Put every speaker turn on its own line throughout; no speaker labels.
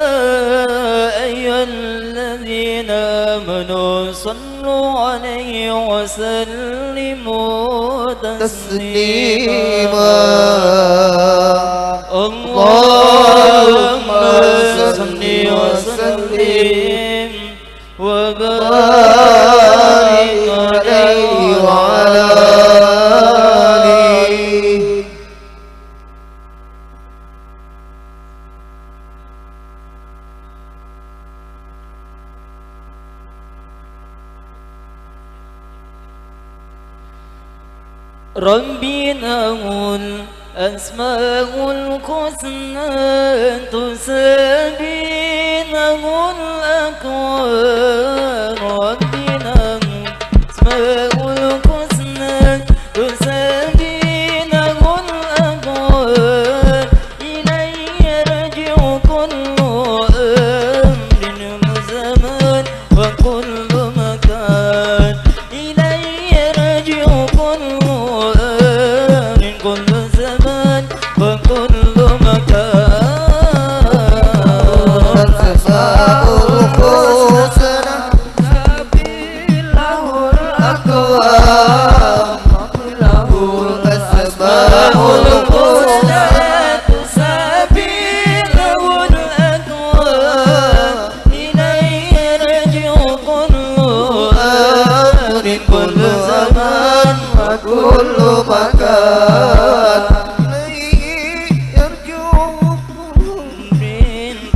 أيها الذين آمنوا صلوا عليه وسلموا تسليما. اللهم صل وسلم وبارك عليه
وعلى آله.
ربي له الأسماء الحسنى تسابينه الأكوان. ربي له الأسماء الحسنى تسابينه الأكوان. إليه يرجع كل أمر زمان وكل مكان. إليه يرجع كل كل زمان وكل مكان.
الأسماء الحسنى له الأكوان، له الأسماء الحسنى
تسابي له الأكوان. إليه يرجع كل أمر
كل زمان وكل مكان. إليه يرجع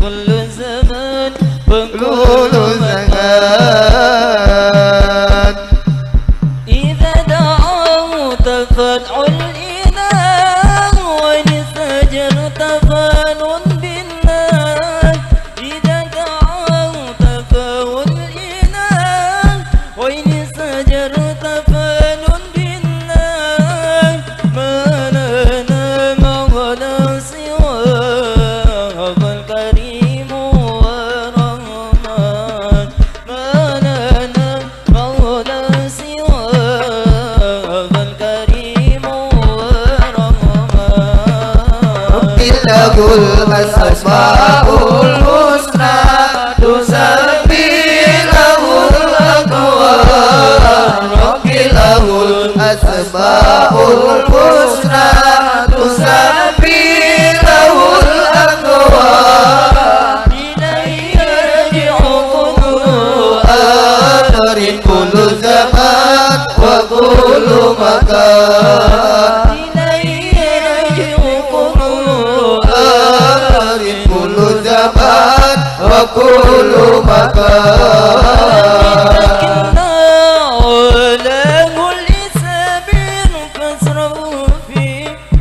كل زمان
كل
وكل مكان.
زمان.
إذا دعوت فادع الإله، وإن استجرت فانن بالله. إذا دعوت فادع الإله، وإن استجرت فانن بالله. ما لنا مولى سواه فالكريم والرحمن. ما لنا مولى سواه فالكريم والرحمن.
ربي له الأسماء الحسنى تسبي له الأكوان. ربي له الأسماء الحسنى تسبي له الأكوان.
إليه يرجع كل
أمر كل زمان وكل مكان.
إليه يرجع كل
أمر كل زمان وكل مكان.
تكلنا على كل سبيل فاسروا في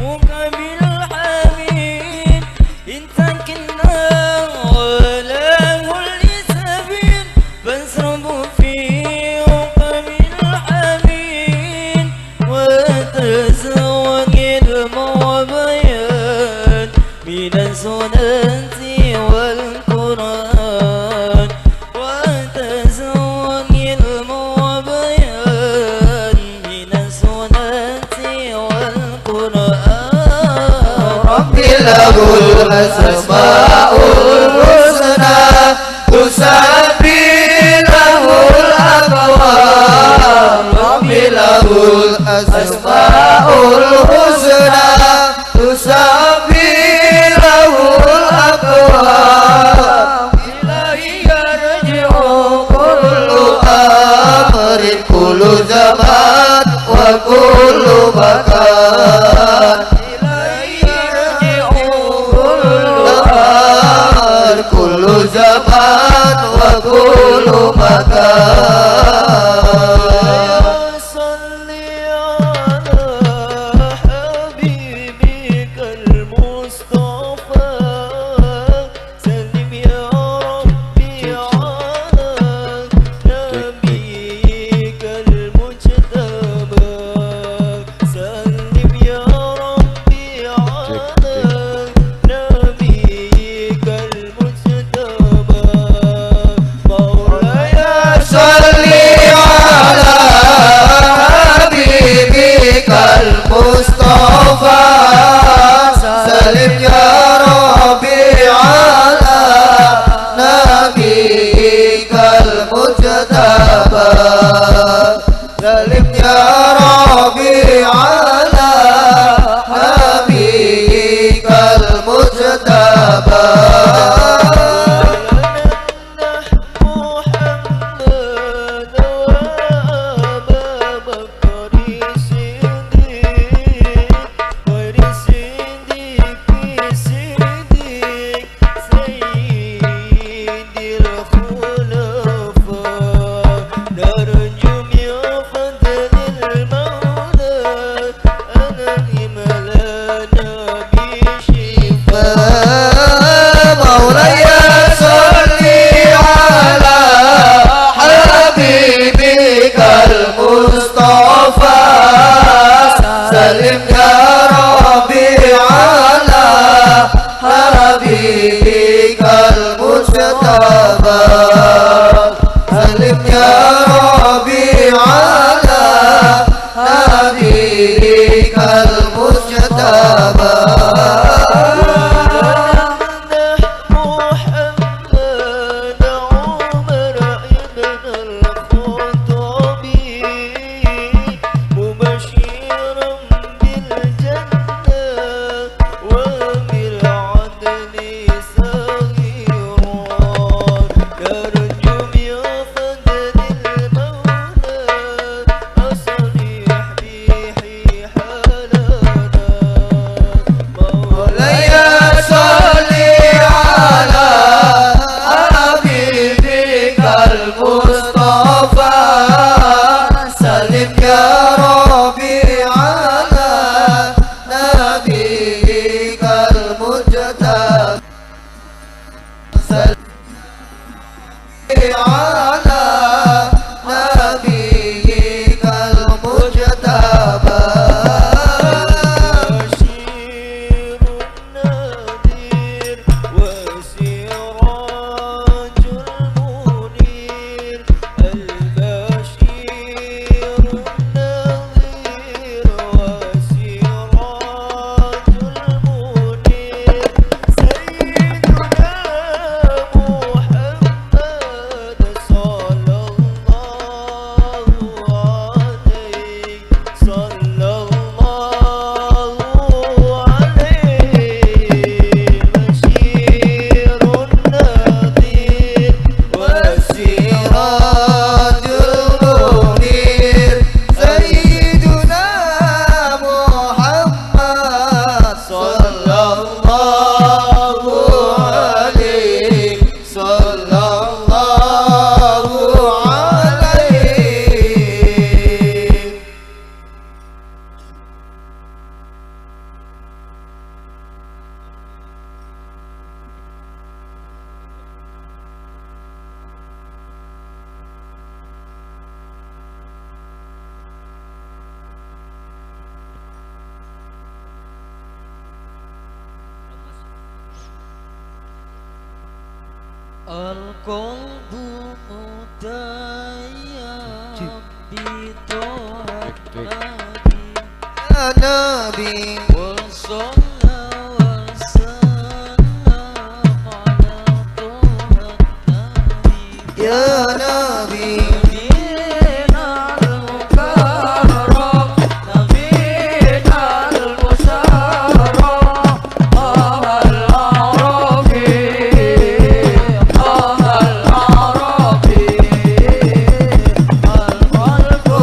مقابل الحبيب. إن تكلنا على كل سبيل فاسروا في مقابل الحبيب. وتزوج المعبيان من السنة والقرآن. وتزوج المعبيان من السنة والقرآن.
ربي له الأسماء الحسنى تسبي له الأكوان. ربي له الأسماء الحسنى تسبي له الأكوان. إليه يرجع كل أمر كل زمان وكل مكان.
إليه يرجع
كل أمر كل زمان وكل مكان.
صل على
يا ربي على حبيبك المجتبى. سلم يا ربي على حبيبك المجتبى.
محمد عمر ابن الخطاب مبشرا بالجنة وبالعدل سغيرا. نرجو من فضل المولى أصلح به حالنا.
مولاي صل على حبيبك المصطفى. سلم يا ربي على نبيك المجتبى. سلم على نبيك المجتبى.
بشير النذير وسراج المنير. البشير النذير وسراج المنير. سيدنا محمد صلى الله عليه، صلى الله عليه. بشير النذير
والسراج المنير. سيدنا محمد صلى الله عليه، صلى الله عليه.
القلب متيم بطاعة النبي
يا نبي
وصلى وسلم على طه النبي.
يا نبي
نبينا المكرم نبينا المشرف طه العربي طه العربي. القلب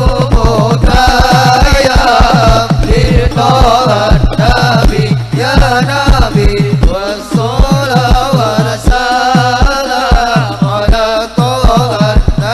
متيم بطه النبي يا نبي. والصلاة والسلام على طه النبي.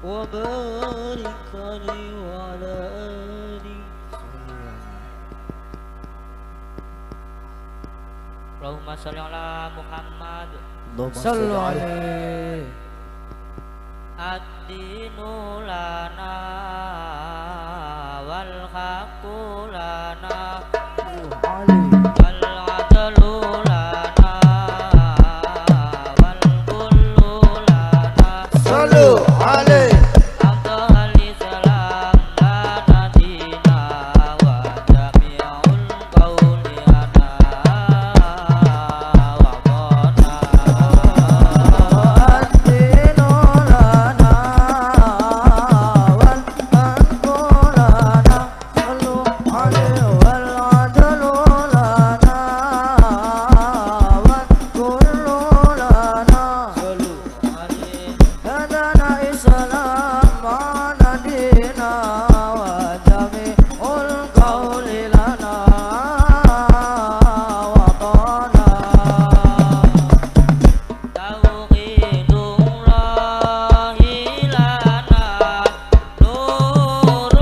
وبارك عليه وعلى آله.
اللهم صل على محمد.
صلوا عليه.
الدين لنا والحق لنا والعدل لنا والكل لنا.
صلوا عليه.
أفضل الإسلام لنا دينا وجميع القول لنا وطنا.
الدين لنا والحق لنا صلوا عليه والعدل لنا والكل لنا.
صلوا عليه.
هدانا إسلام معنا دينا وجميع القول لنا وطنا.
توحيد الله لنا نور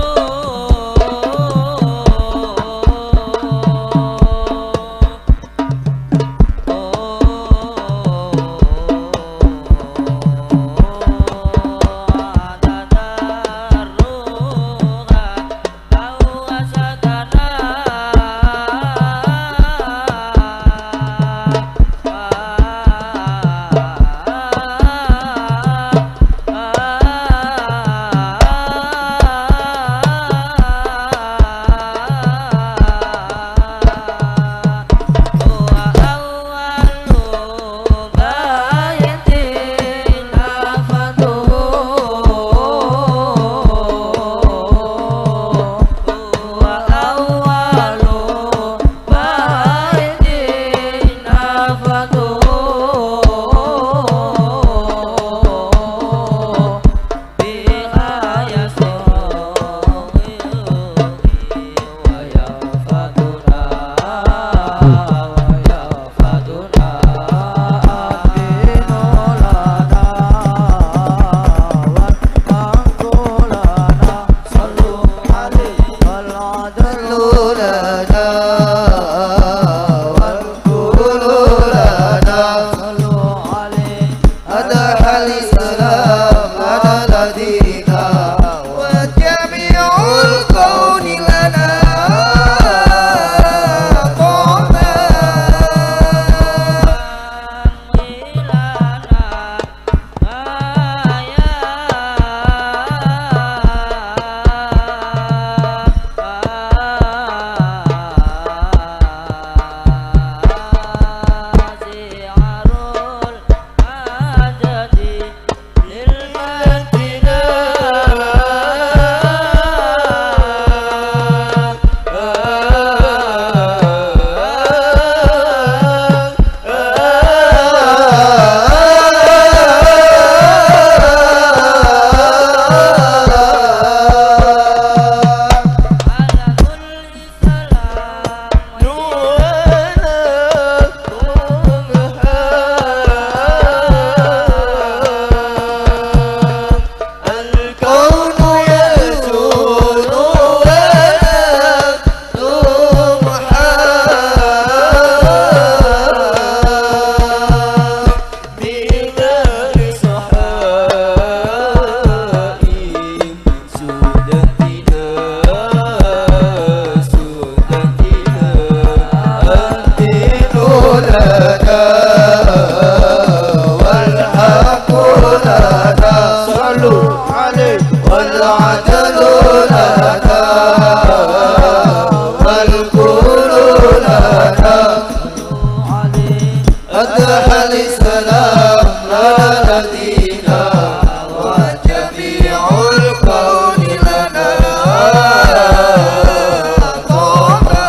الدين لنا والحق لنا صلوا عليه والعدل
لنا والكل لنا.
صلوا عليه.
أدح الإسلام لنا دينا وجميع الكون لنا طعما. الكون يزول ولا تمحى
من صحائي سودتنا سودتنا.
الدين لنا والحق لنا
صلوا عليه.
والعدل لنا والكل لنا. أدح الإسلام لنا دينا وجميع الكون لنا طعما.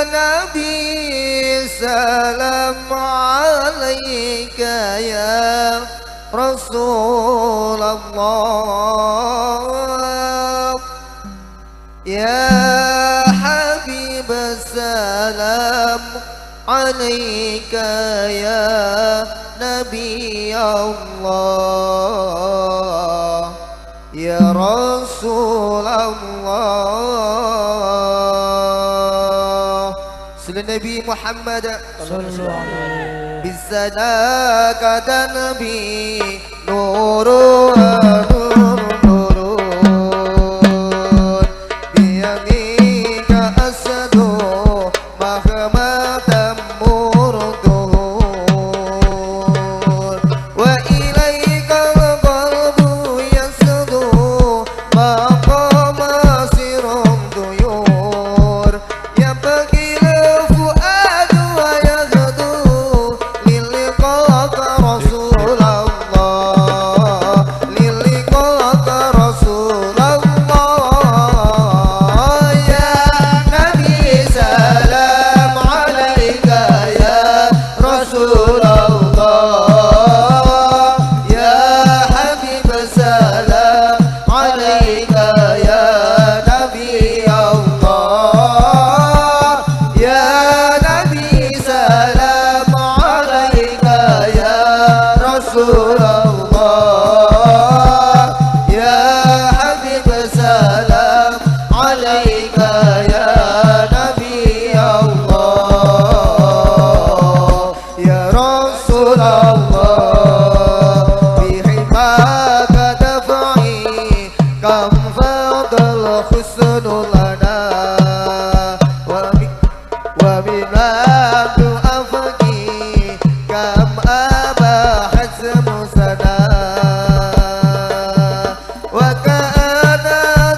نبي سلام عليك يا رسول الله يا حبيب السلام. سلام عليك يا نبي الله يا رسول الله. صلى النبي محمد
صلوا عليه.
بالصداقة نبي نور نور نور بيمينك أسد مهما تمر الدهور وإليك القلب يسد ما قام سر الديور يبكي الفؤاد ويغدو للقاك رسول الله للقاك رسول الله. يا نبي سلام عليك يا رسول الله يا حبيب سلام عليك يا نبي الله يا نبي سلام عليك يا رسول الله يا حبيب سلام عليك يا نبي الله يا رسول الله. بحماك دفعي كم فاض الحسن لنا وبما أفقي كم أبى حزم سنا وكأن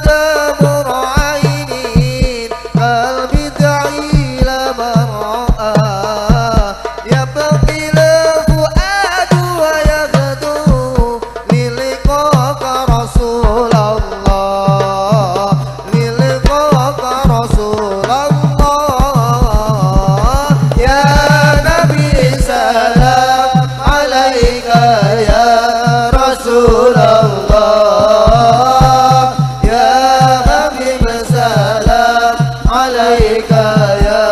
دمر عيني قلبي دعي لمن رأى يبقي الفؤاد ويغدو للقاك رسول الله للقاك رسول الله. يا نبي سلام عليك يا رسول الله يا حبيب سلام عليك يا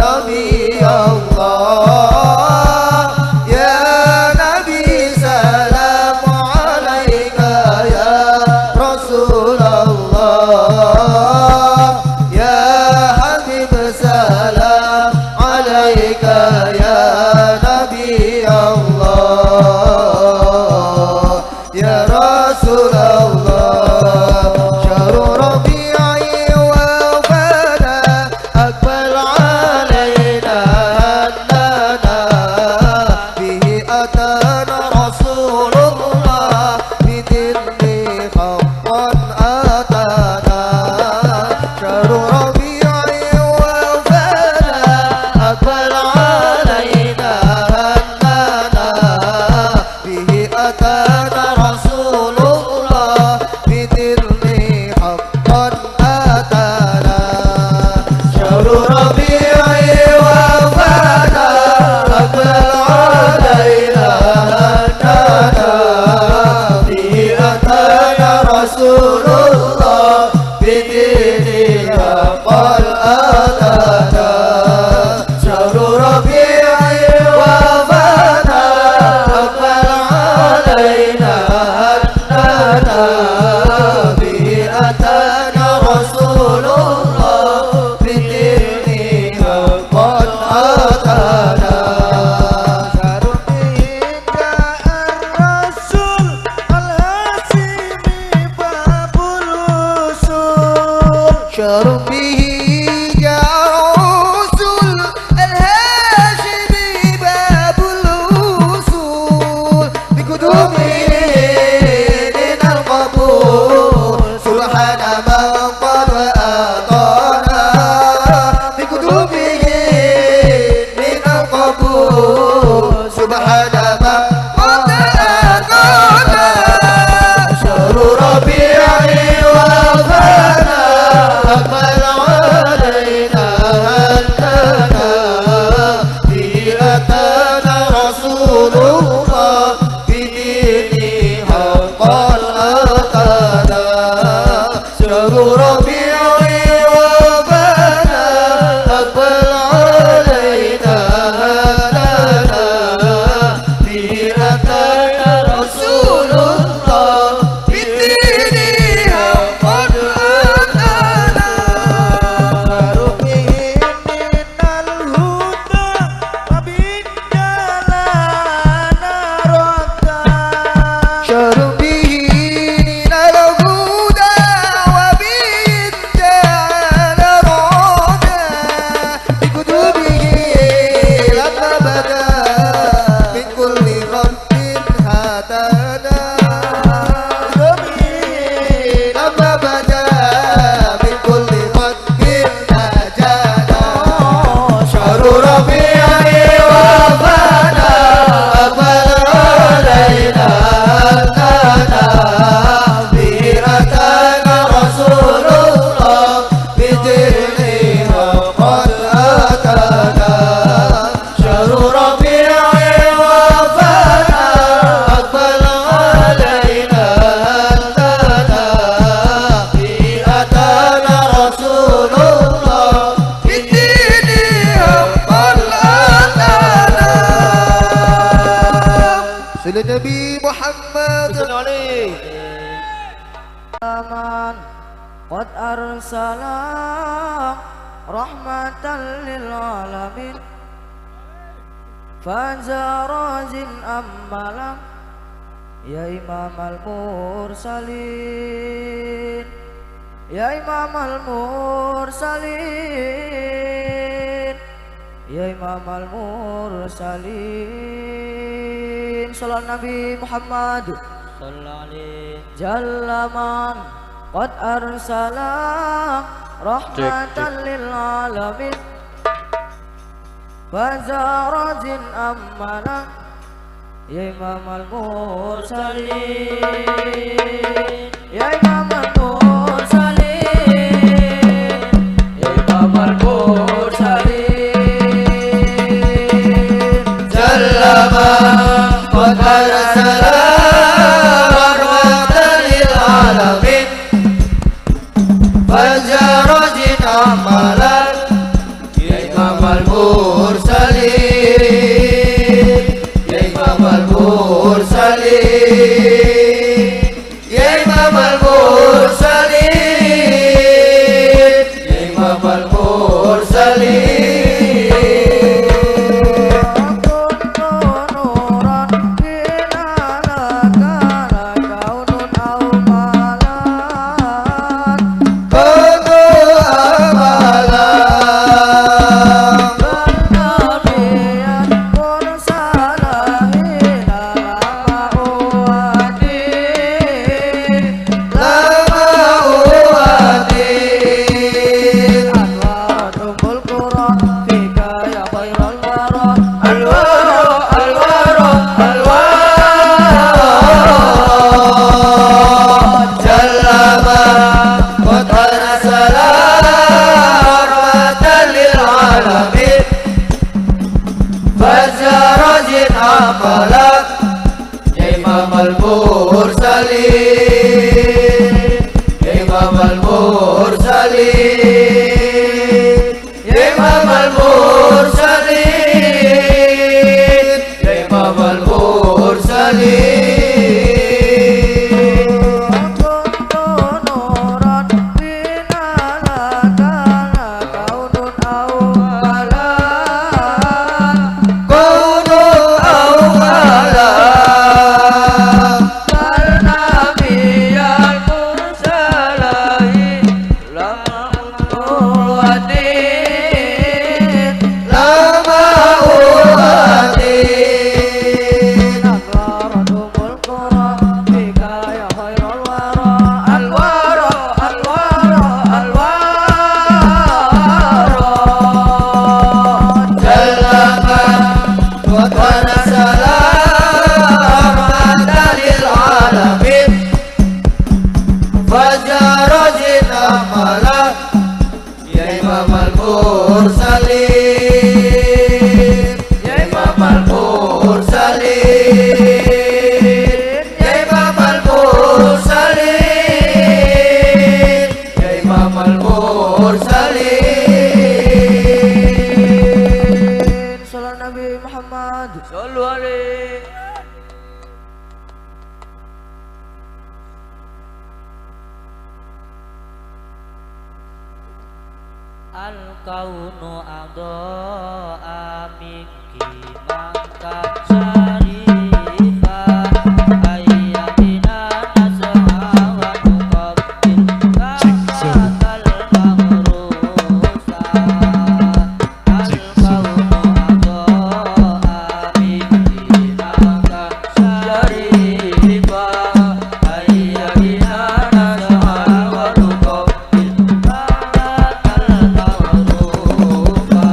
نبي الله يا نبي سلام عليك يا رسول الله يا حبيب سلام عليك يا نبي الله يا رسول الله. شهر ربيع وفانا أقبل علينا أننا به أتانا رسول الله بدين حقا أتانا. شهر ربيع وفانا أقبل علينا Salli Nabi Muhammad.
Sallu alaihi.
Man qad arsala rahmatan lil alamin fanzarazin ammalam ya imam al mursalin, ya imam al mursalin, ya imam al mursalin. Salam Nabi Muhammad. Sallallahu alaihi. Jalla man qad arsala rahmatan lil alamin fazarajin ammana ya imam al mursalin, ya imam al mursalin, ya imam al mursalin.
Jalla man qad arsala rahmatan lil alamin fajarajin amalan ya imam al mursalin, ya imam al mursalin, ya imam al mursalin, ya imam al mursalin. Al-kaunu adha'a minki mangkat syarifah ayyamina nas'a wa nuqabbil ka'fatal maghrusa. Al-kaunu adha'a minki mangkat syarifah ayyamina nas'a wa nuqabbil ka'fatal maghrusa.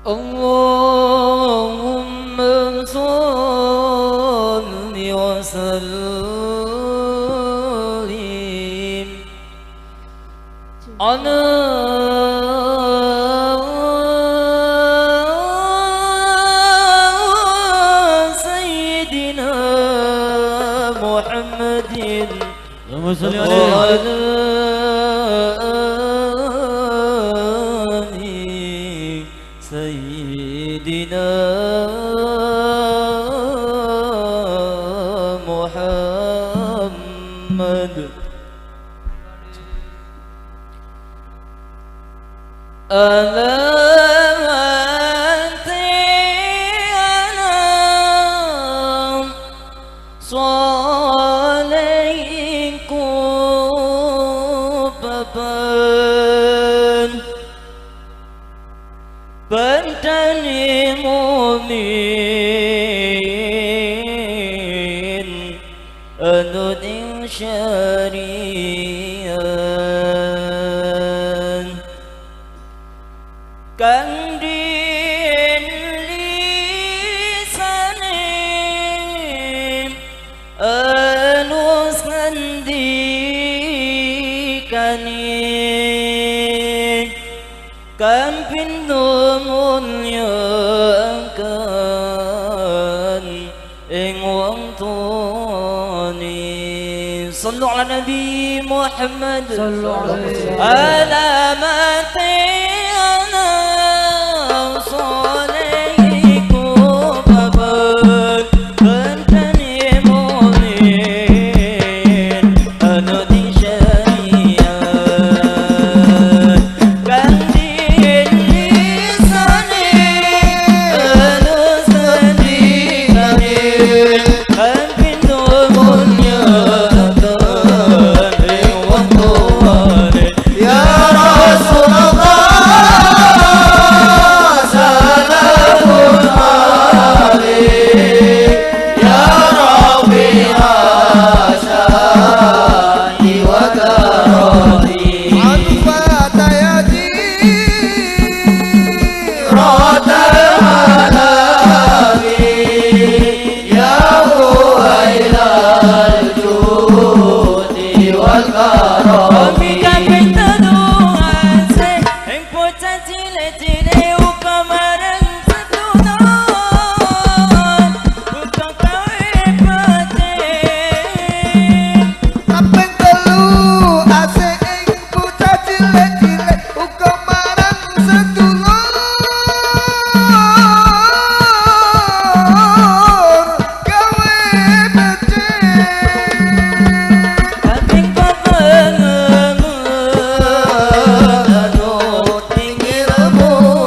اللهم صل وسلم على سيدنا محمد
اللهم صل عليه
وعلى آل سيدنا محمد. ألا أنت أنا صالحكم papan bantane mumin anut ing syariat kang din lisane alus ngendikane kang pintu mulyakan ing wong tuane. Sallu ala Nabi Muhammad.
Sallu alaihi.
Ala mati ana salaiku baban bantane mumin anut ing syariat kang din lisane alus ngendikane kang pintu mulyakan ing wong tuane.
Ya Rasulullah salamun alaik ya Rabbi asyani wa karami rata alami ya huwailal judi wal karami.
Kami kaping telu ase ing bocah cilik-cilik uga marang sedulur uga gawe becik.
Kaping telu ase ing bocah cilik-cilik uga marang sedulur gawe becik.
Kaping papat anut ing ilmu.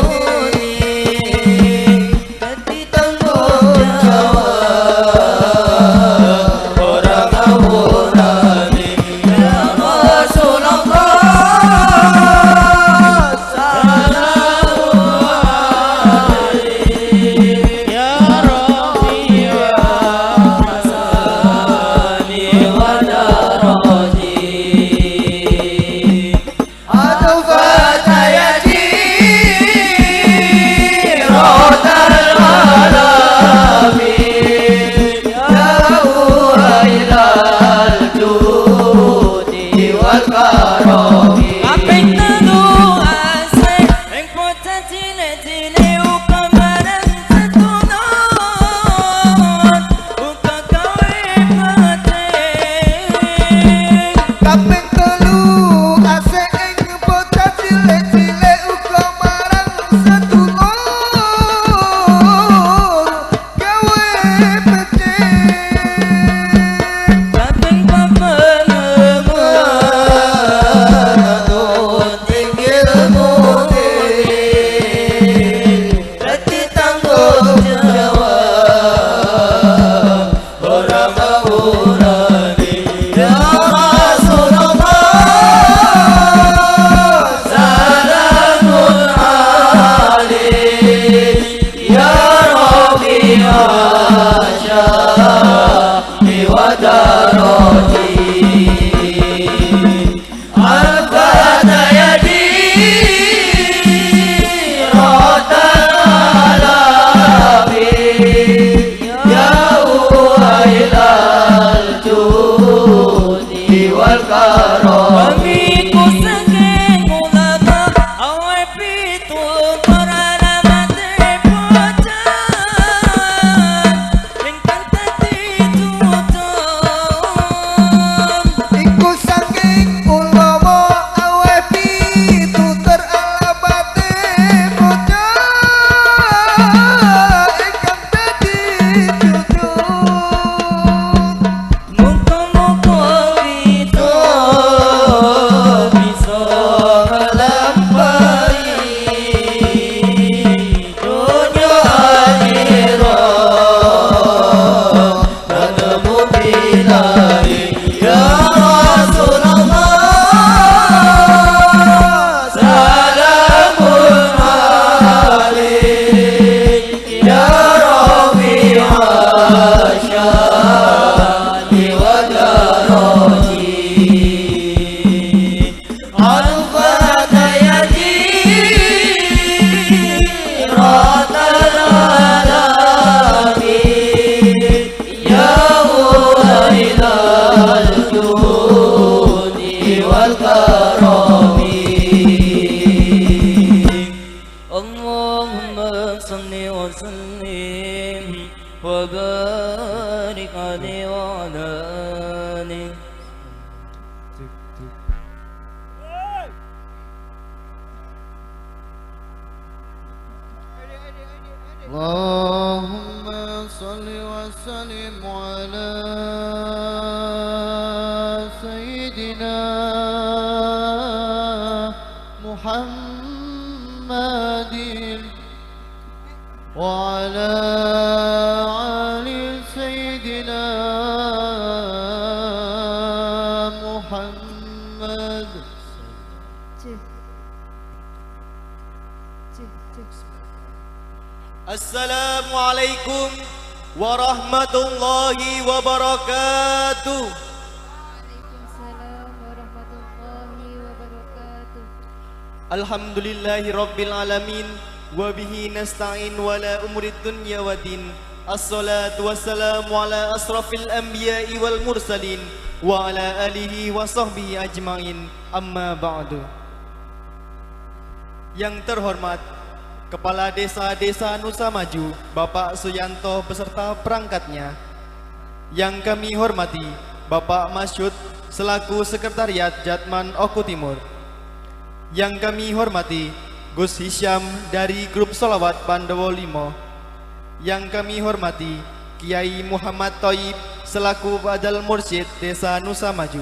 pitutur alamate bocah ingkang dadi cucun.
Iku saking ulama aweh pitutur alamate bocah ingkang dadi cucun.
Muga-muga kita bisa nglampahi dunya akhirat
Ketemu bilahi ya Rasulullah, salamun alaik ya Rafi'al syani wa daraji. Al-Fatihah ya jiratal alami ya uhailal judi wal karami.
Allahumma salli wa sallim wa barik alaihi wa ala alihi.
اللهم صل وسلم على سيدنا محمد وعلى آل سيدنا محمد.
Assalamualaikum warahmatullahi wabarakatuh.
Waalaikumsalam warahmatullahi wabarakatuh.
Alhamdulillahi rabbil alamin wa bihi nasta'in wa la umuri dunya wa din. Assalatu wassalamu ala asrafil anbiya'i wal mursalin wa ala alihi wa sahbihi ajma'in. Amma ba'du. Yang terhormat Kepala Desa Desa Nusa Maju, Bapak Suyanto beserta perangkatnya. Yang kami hormati Bapak Masyud selaku Sekretariat Jatman Oku Timur. Yang kami hormati Gus Hisyam dari Grup Solawat Pandowo Limo. Yang kami hormati Kiai Muhammad Toyib selaku Badal Mursyid Desa Nusa Maju.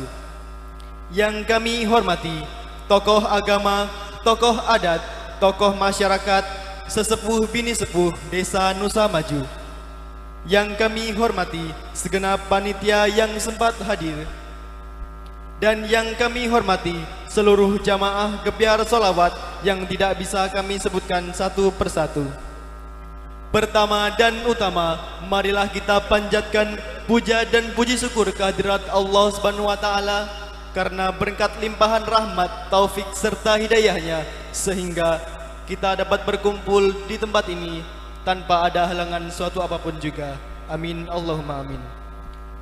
Yang kami hormati tokoh agama, tokoh adat, tokoh masyarakat, sesepuh bini sepuh Desa Nusa Maju. Yang kami hormati segenap panitia yang sempat hadir. Dan yang kami hormati seluruh jamaah gebyar solawat yang tidak bisa kami sebutkan satu persatu. Pertama dan utama, marilah kita panjatkan puja dan puji syukur kehadirat Allah Subhanahu wa Ta'ala karena berkat limpahan rahmat, taufik serta hidayahnya sehingga kita dapat berkumpul di tempat ini tanpa ada halangan suatu apapun juga. Amin Allahumma amin.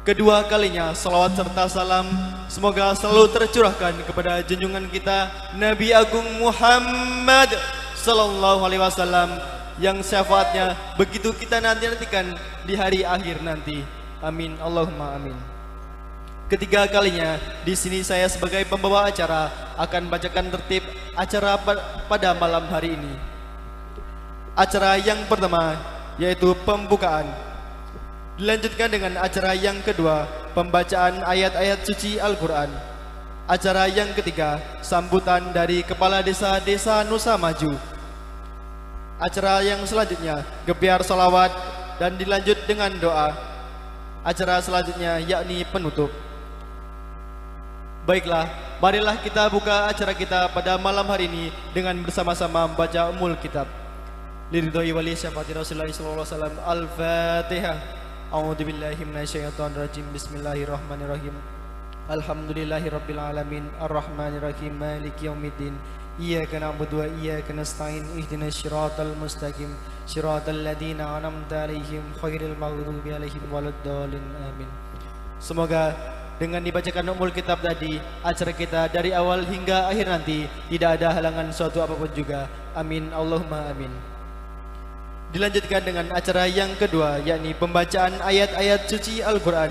Kedua kalinya salawat serta salam semoga selalu tercurahkan kepada junjungan kita Nabi Agung Muhammad Sallallahu Alaihi Wasallam yang syafaatnya begitu kita nanti-nantikan di hari akhir nanti. Amin Allahumma amin. Ketiga kalinya di sini saya sebagai pembawa acara akan bacakan tertib acara pada malam hari ini. Acara yang pertama yaitu pembukaan. Dilanjutkan dengan acara yang kedua, pembacaan ayat-ayat suci Al-Quran. Acara yang ketiga, sambutan dari Kepala Desa Desa Nusa Maju. Acara yang selanjutnya, gebyar solawat dan dilanjut dengan doa. Acara selanjutnya yakni penutup. Baiklah, marilah kita buka acara kita pada malam hari ini dengan bersama-sama membaca Ummul Kitab. Liridhoi wali syafaati Rasulullah sallallahu alaihi wasallam. Al-Fatihah. A'udzubillahi minasyaitonirrajim. Bismillahirrahmanirrahim. Alhamdulillahirabbil alamin arrahmanirrahim maliki yaumiddin. Iyyaka na'budu wa iyyaka nasta'in ihdinas siratal mustaqim siratal ladzina an'amta 'alaihim ghairil maghdubi 'alaihim waladdallin. Amin. Semoga dengan dibacakan Ummul Kitab tadi, acara kita dari awal hingga akhir nanti tidak ada halangan suatu apapun juga. Amin Allahumma amin. Dilanjutkan dengan acara yang kedua, yakni pembacaan ayat-ayat suci Al-Quran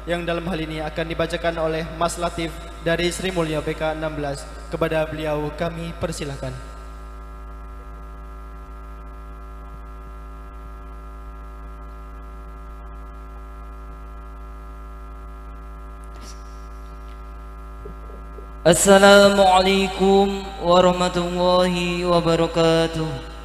yang dalam hal ini akan dibacakan oleh Mas Latif dari Sri Mulya BK 16. Kepada beliau kami persilahkan.
Assalamualaikum warahmatullahi wabarakatuh.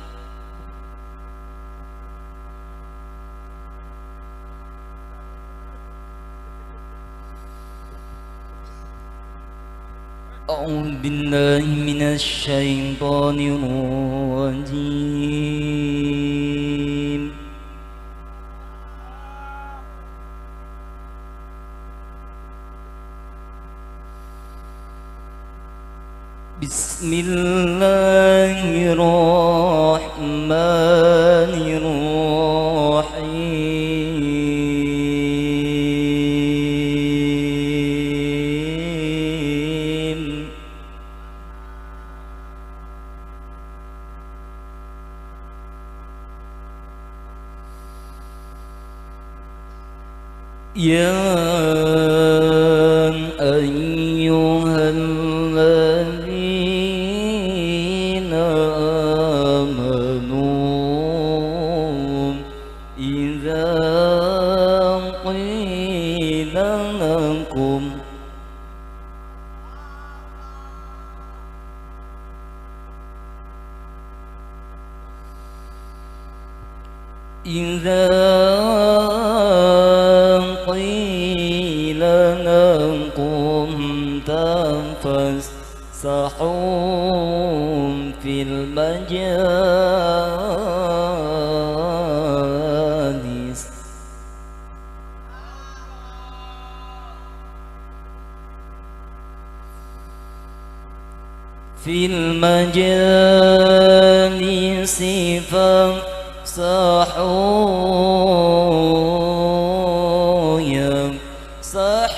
أعوذ بالله من الشيطان الرجيم. بسم الله الرحمن الرحيم. يا أيها الذين آمنوا إذا قيل لكم تفسحوا في المجالس في المجالس فافسحوا يفسح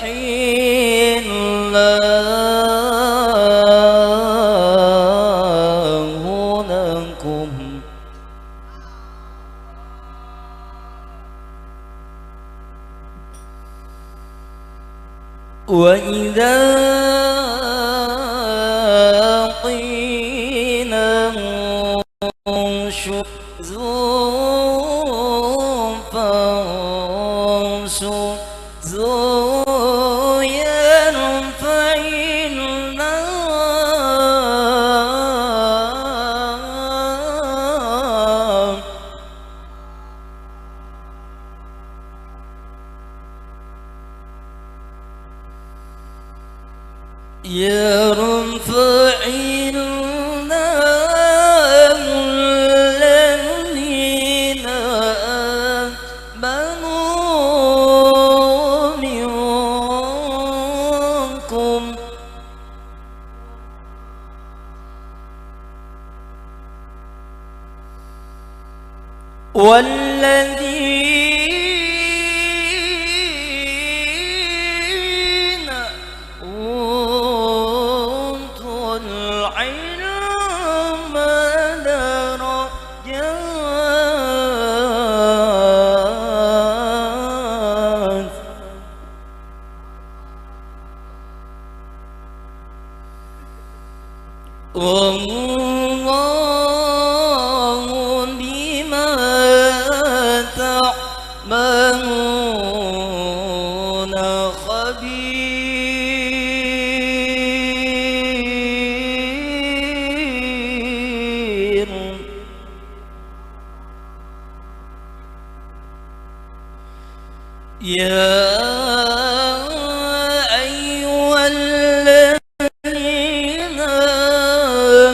الله لكم وإذا قيل انشزوا فانشزوا يرفع الله يرفع الله الذين آمنوا منكم والذين أوتوا العلم درجات والله بما تعملون خبير. يا أيها الذين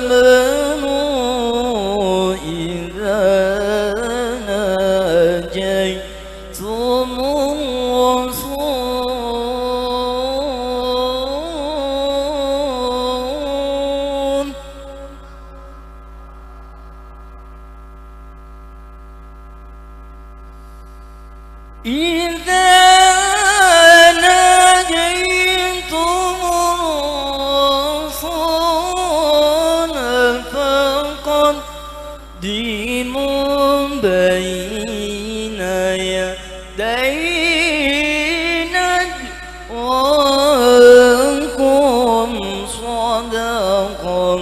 آمنوا إذا ناجيتم الرسول إذا ناجيتم بين يدي نجواكم صدقة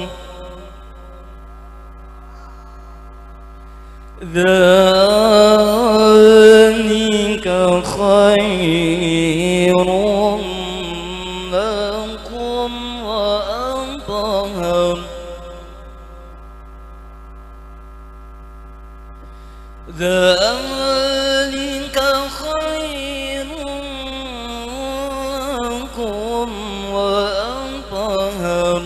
ذلك خير لكم وأطهر ذلك خير لكم وأطهر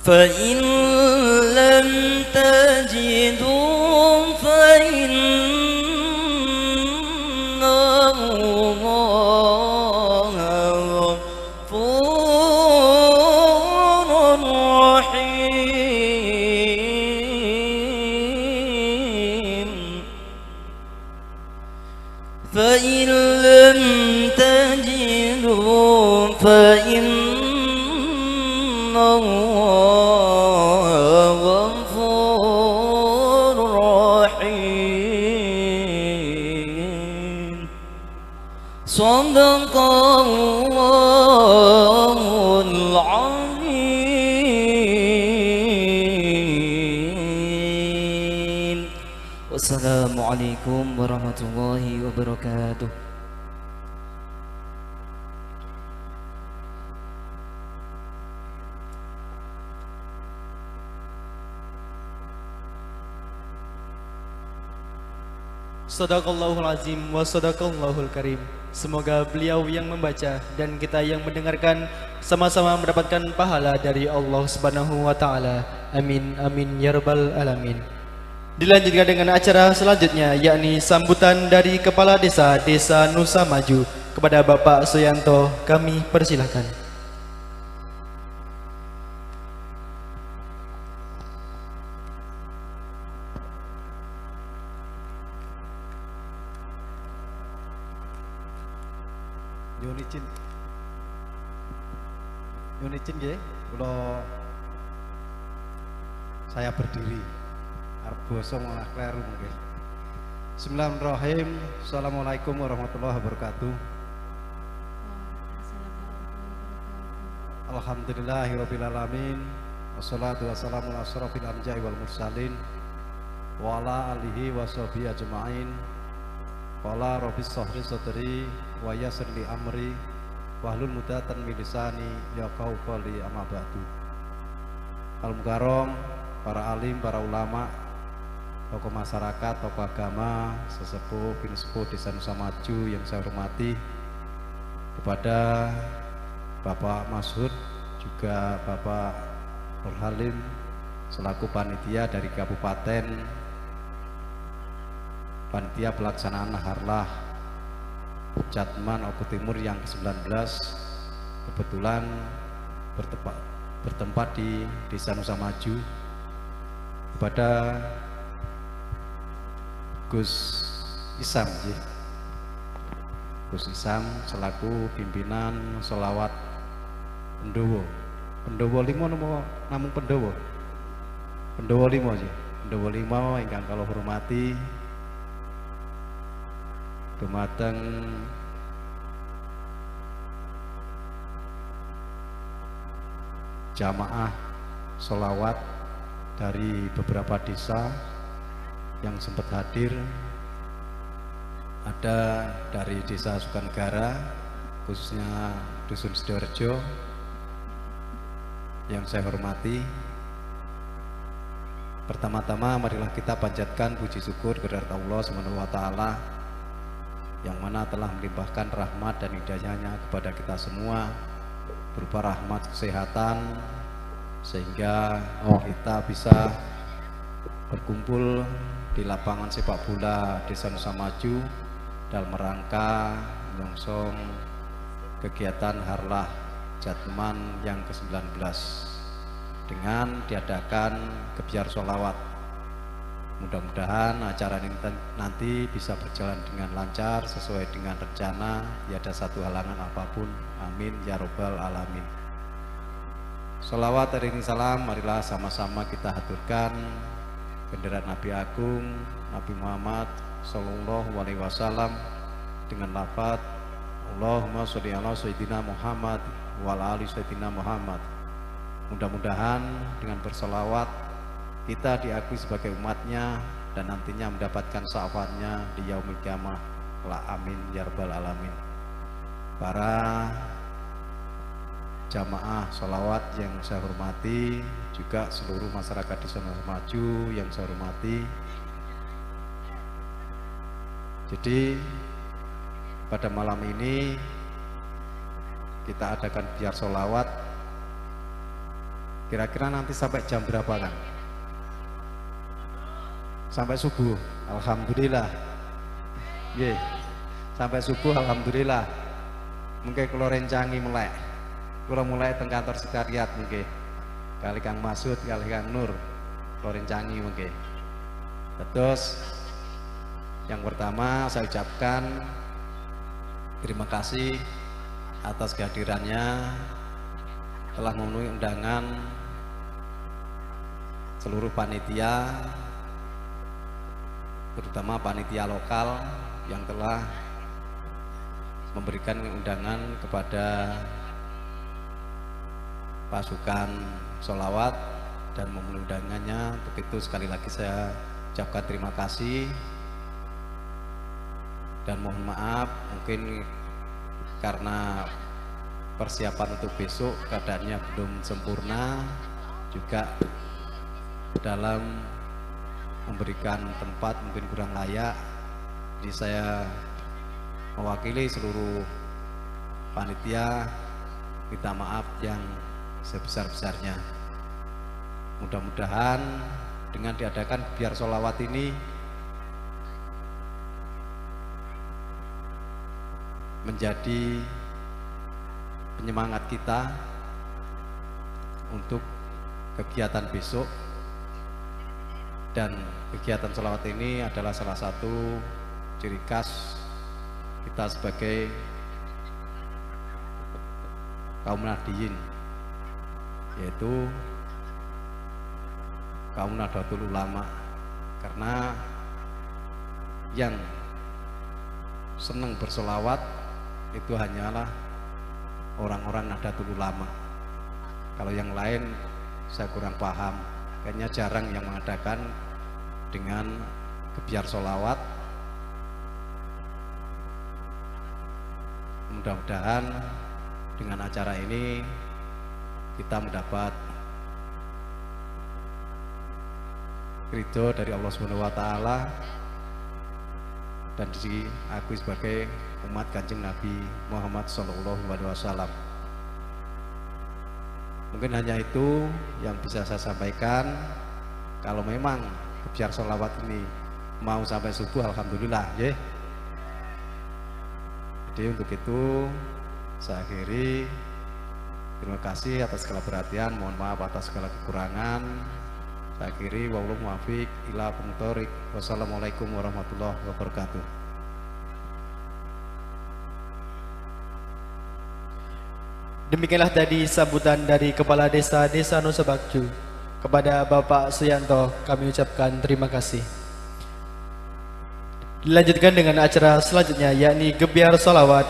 فإن لم تجدوا فإن الله غفور رحيم فإن لم تجدوا فإن الله غفور رحيم صدق الله العظيم. Wassalamualaikum warahmatullahi wabarakatuh.
Sadaqallahul azim wa sadaqallahul karim. Semoga beliau yang membaca dan kita yang mendengarkan sama-sama mendapatkan pahala dari Allah Subhanahu wa taala. Amin amin ya rabbal alamin. Dilanjutkan dengan acara selanjutnya, yakni sambutan dari Kepala Desa Desa Nusa Maju. Kepada Bapak Suyanto kami persilahkan.
Nyuwun izin. Nyuwun izin nggih, kula saya berdiri. Arep basa malah kleru mungkin. Bismillahirrahmanirrahim. Assalamualaikum warahmatullahi wabarakatuh. Alhamdulillahirabbil alamin. Wassalatu wassalamu ala asyrafil anbiya'i wal mursalin wa ala alihi washabihi ajmain. Qala rabbi shrah sadri wa yassir li amri wahlul 'uqdatan min lisani yafqahu qawli, amma ba'du. Al mukarram, para alim, para ulama, tokoh masyarakat, tokoh agama, sesepuh, pinisepuh Desa Nusa Maju yang saya hormati, kepada Bapak Mashud, juga Bapak Nur Halim selaku panitia dari kabupaten, panitia pelaksanaan Harlah Jatman Oku Timur yang ke-19, kebetulan bertempat di Desa Nusa Maju, kepada Gus Isam, Gus Isam selaku pimpinan sholawat Pendowo, Pendowo limo nopo namung Pendowo, Pendowo limo, Pendowo limo ingkang kula hormati, dumateng jamaah sholawat dari beberapa desa yang sempat hadir, ada dari Desa Sukanegara khususnya Dusun Sidorejo yang saya hormati. Pertama-tama marilah kita panjatkan puji syukur kepada Allah Subhanahu wa taala yang mana telah melimpahkan rahmat dan hidayahnya kepada kita semua berupa rahmat kesehatan sehingga kita bisa berkumpul di lapangan sepak bola Desa Nusa Maju dalam rangka menyongsong kegiatan Harlah Jatman yang ke-19 dengan diadakan gebyar sholawat. Mudah-mudahan acara ini nanti bisa berjalan dengan lancar sesuai dengan rencana, tiada satu halangan apapun. Amin ya robbal alamin. Salawat dan salam marilah sama-sama kita haturkan bendera Nabi Agung Nabi Muhammad Sallallahu Alaihi Wasallam dengan lafaz Allahumma sholli ala Sayyidina Muhammad wa ala ali Sayyidina Muhammad. Mudah-mudahan dengan bersolawat kita diakui sebagai umatnya dan nantinya mendapatkan syafaatnya di yaumil kiamah. La amin ya rabbal alamin. Para jamaah sholawat yang saya hormati, juga seluruh masyarakat Desa Nusa Maju yang saya hormati. Jadi pada malam ini kita adakan biar sholawat. Kira-kira nanti sampai jam berapa kan? Sampai subuh, alhamdulillah. Nggih. Sampai subuh alhamdulillah. Mungkin kula rencangi melek. Kula mulai teng kantor sekretariat mungkin. Kali Kang Masud, kali Kang Nur. Kula rencangi mungkin. Terus yang pertama saya ucapkan terima kasih atas kehadirannya, telah memenuhi undangan seluruh panitia, terutama panitia lokal yang telah memberikan undangan kepada pasukan sholawat dan memenuhi undangannya. Untuk itu sekali lagi saya ucapkan terima kasih dan mohon maaf mungkin karena persiapan untuk besok keadaannya belum sempurna, juga dalam memberikan tempat mungkin kurang layak. Jadi saya mewakili seluruh panitia minta maaf yang sebesar-besarnya. Mudah-mudahan dengan diadakan biar sholawat ini menjadi penyemangat kita untuk kegiatan besok, dan kegiatan sholawat ini adalah salah satu ciri khas kita sebagai kaum Nahdliyin, yaitu kaum Nahdlatul Ulama, karena yang senang bersolawat itu hanyalah orang-orang Nahdlatul Ulama. Kalau yang lain saya kurang paham, kayaknya jarang yang mengadakan dengan gebyar solawat. Mudah-mudahan dengan acara ini kita mendapat ridho dari Allah Subhanahu wa Ta'ala dan diakui sebagai umat Kanjeng Nabi Muhammad Shallallahu Alaihi Wasallam. Mungkin hanya itu yang bisa saya sampaikan. Kalau memang gebyar sholawat ini mau sampai subuh, alhamdulillah, ya. Jadi untuk itu saya akhiri. Terima kasih atas segala perhatian, mohon maaf atas segala kekurangan. Saya akhiri, wallahu muwaffiq ila aqwamit thoriq. Wassalamualaikum warahmatullahi wabarakatuh.
Demikianlah tadi sambutan dari Kepala Desa Desa Nusa Maju. Kepada Bapak Suyanto kami ucapkan terima kasih. Dilanjutkan dengan acara selanjutnya, yakni gebyar sholawat,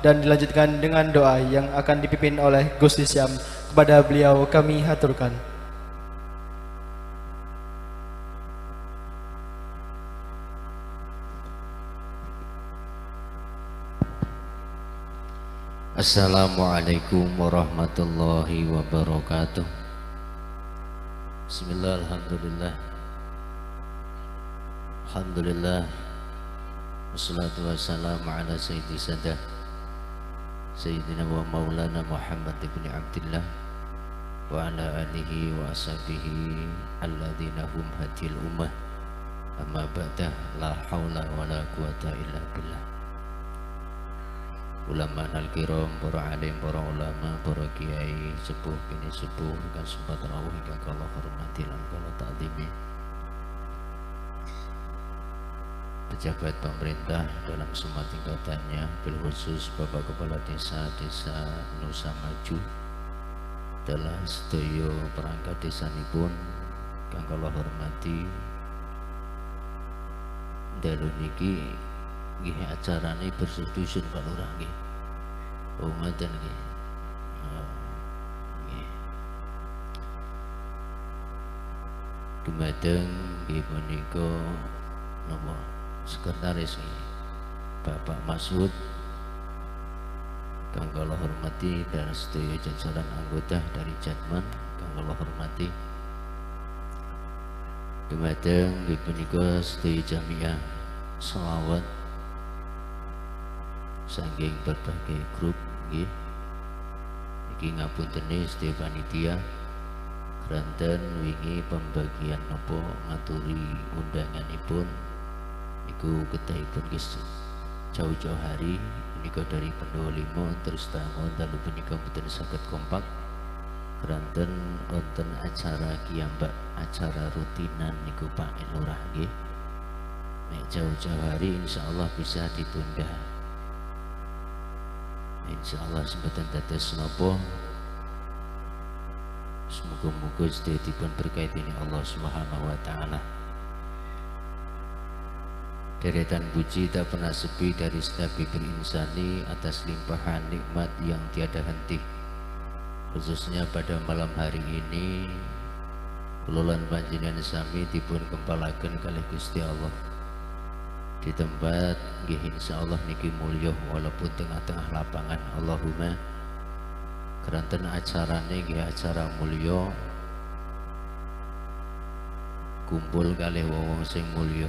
dan dilanjutkan dengan doa yang akan dipimpin oleh Gus Hisyam. Kepada beliau kami haturkan.
Assalamualaikum warahmatullahi wabarakatuh. Bismillah, alhamdulillah, alhamdulillah, wassalatu wassalamu ala sayyidi sadah Sayyidina wa maulana Muhammad ibn Abdillah wa ala alihi wa ashabihi alladzina hum hadil ummah. Amma ba'dah, la hawla wa la quwata illa billah. Ulama al-kiram, para alim, para ulama, para kiai sepuh kini sepuh ingkang sempat rawuh ingkang kula hormati lan kula ta'zimi, pejabat pemerintah dalam semua tingkatannya, bil khusus Bapak Kepala Desa Desa Nusa Maju, Dalah sedaya perangkat desanipun kang kula hormati. Dalu niki nggih acarane bersih dusun Pak Lurah nggih. Oh ngoten nggih. Nggih. Dumateng nggih punika napa sekretaris nggih Bapak Masud kang kula hormati dan sedaya jajaran anggota dari Jatman kang kula hormati. Dumateng nggih punika sedaya jamiah selawat saking berbagai grup nggih. Iki ngapuntene sedaya panitia kranten wingi pembagian napa ngaturi undanganipun niku ketahipun nggih jauh-jauh hari punika dari Pendowo 5 terus tangon dalu punika mboten saged kompak kranten wonten acara kiyambak acara rutinan niku Pak Lurah nggih. Nek jauh-jauh hari insyaallah bisa ditunda. Insyaallah semboten dados napa. Semoga-moga sedaya dipun berkahi dening Allah Subhanahu wa taala. Deretan puji tak pernah sepi dari setiap bibir insani atas limpahan nikmat yang tiada henti. Khususnya pada malam hari ini kula lan panjenengan sami dipun kempalaken kalih Gusti Allah di tempat nggih insyaallah niki mulya walaupun tengah-tengah lapangan. Allahumma keranten acarane nggih acara mulya kumpul kalih wong-wong sing mulya.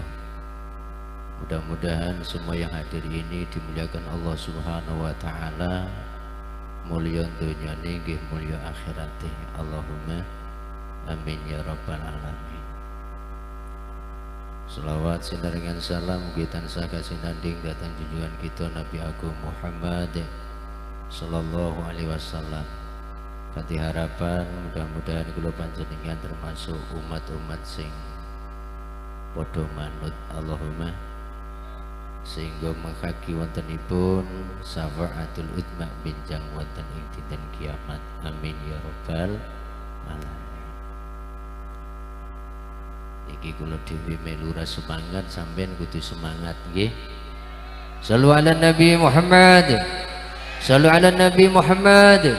Mudah-mudahan semua yang hadir ini dimuliakan Allah Subhanahu wa taala, mulya dunyane nggih mulya akhirate. Allahumma amin ya rabbal alamin. Selawat sinarengan salam mugi tansah kasinanding dhateng junjungan kita Nabi Agung Muhammad sallallahu alaihi wasallam. Kanthi harapan mudah-mudahan kula panjenengan termasuk umat-umat sing padha manut Allahumma, sehingga menghaki wontenipun syafaatul utma benjang wonten ing dinten kiamat. Amin ya rabbal alamin. Iki kula dhewe melu ra semangat, sampean kudu semangat nggih. Sallu ala Nabi Muhammad. Sallu ala Nabi Muhammad.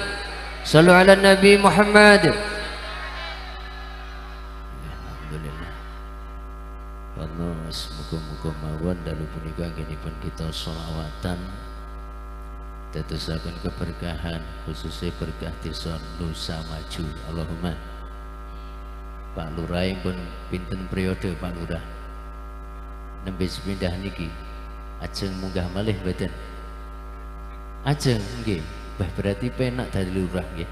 Sallu ala Nabi Muhammad. Alhamdulillah. Karena semoga-moga mawon dalu punika anggenipun kita sholawatan dadosaken keberkahan, khususnya berkah desa Nusa Maju. Allahumma. Pak Lurah pun pinten periode Pak Lurah nembe sepindah niki ajeng munggah malih mboten? Ajeng nggih. Bah berarti penak dadi lurah nggih.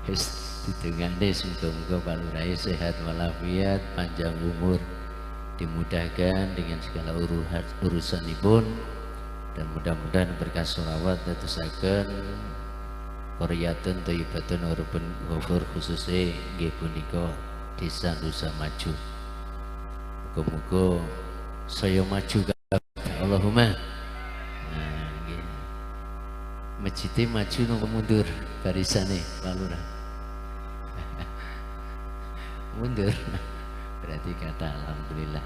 Wis didongane muga-muga Pak Lurah sehat walafiat, panjang umur, dimudahkan dengan segala urusanipun, dan mudah-mudahan berkah sholawat dadosaken qaryatun thayyibatun warabun ghafur, khususnya nggih punika desa Nusa Maju. Muga-muga saya maju kabeh. Allahumma. Nah, nggih. Masjide maju napa mundur barisane Pak Lurah? Mundur. Berarti kata alhamdulillah.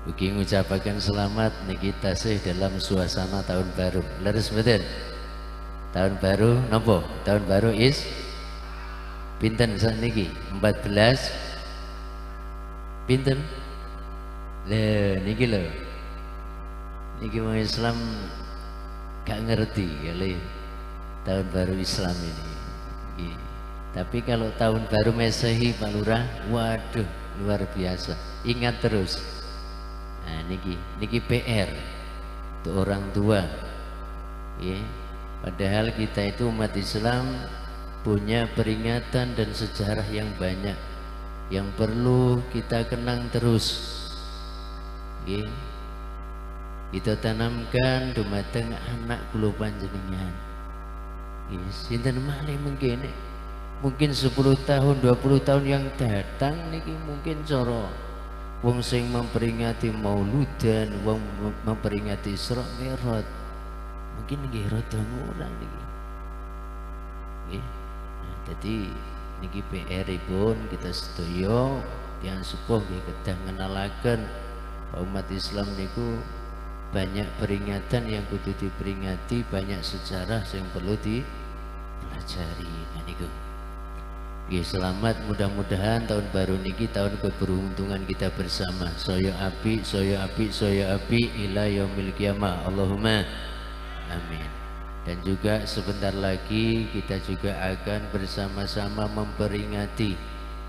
Ugi ngucapaken selamat niki tasih dalam suasana tahun baru. Leres mboten? Tahun baru nopo? Tahun baru is pinten sakniki? 14 pinten? Lho niki lho. Niki wong Islam gak ngerti kali tahun baru Islam ini. Niki. Tapi kalau tahun baru Masehi Pak Lurah, waduh luar biasa. Ingat terus. Nah niki, niki PR untuk orang tua. Ya. Padahal kita itu umat Islam punya peringatan dan sejarah yang banyak yang perlu kita kenang terus. Ya. Kita tanamkan dumateng anak kula panjenengan. Ya, sinten malih mungkin mungkin 10 tahun 20 tahun yang datang niki mungkin cara wong sing memperingati Mauludan, wong memperingati Isra Mi'raj Mungkin nggih rada ngurang niki. Nggih. Nah, dadi niki PR-ipun kita sedaya tiyang sepuh nggih kedah ngenalaken umat Islam niku banyak peringatan yang kudu diperingati, banyak sejarah yang perlu dipelajari. Nah niku. Nggih, selamat, mudah-mudahan tahun baru niki tahun keberuntungan kita bersama. Soyo api, soyo api, soyo api ila yaumil qiyamah. Allahumma amin. Dan juga sebentar lagi kita juga akan bersama-sama memperingati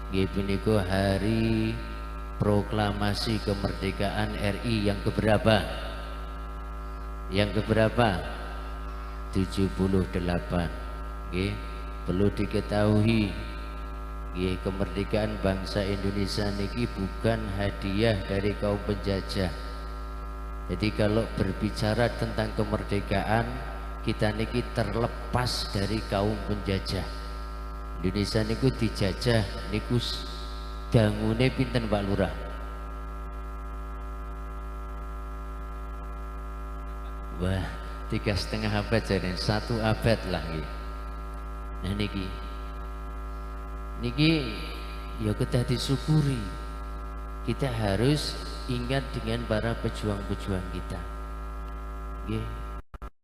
nggih punika hari proklamasi kemerdekaan RI yang keberapa? Yang keberapa? 78. Nggih, perlu diketahui nggih, kemerdekaan bangsa Indonesia niki bukan hadiah dari kaum penjajah. Jadi kalau berbicara tentang kemerdekaan, kita niki terlepas dari kaum penjajah. Indonesia niku dijajah niku dangune pinten Pak Lurah? Wah, 3,5 abad jadi 1 abad lah nggih. Nah niki niki ya kedah disyukuri. Kita harus ingat dengan para pejuang-pejuang kita. Nggih.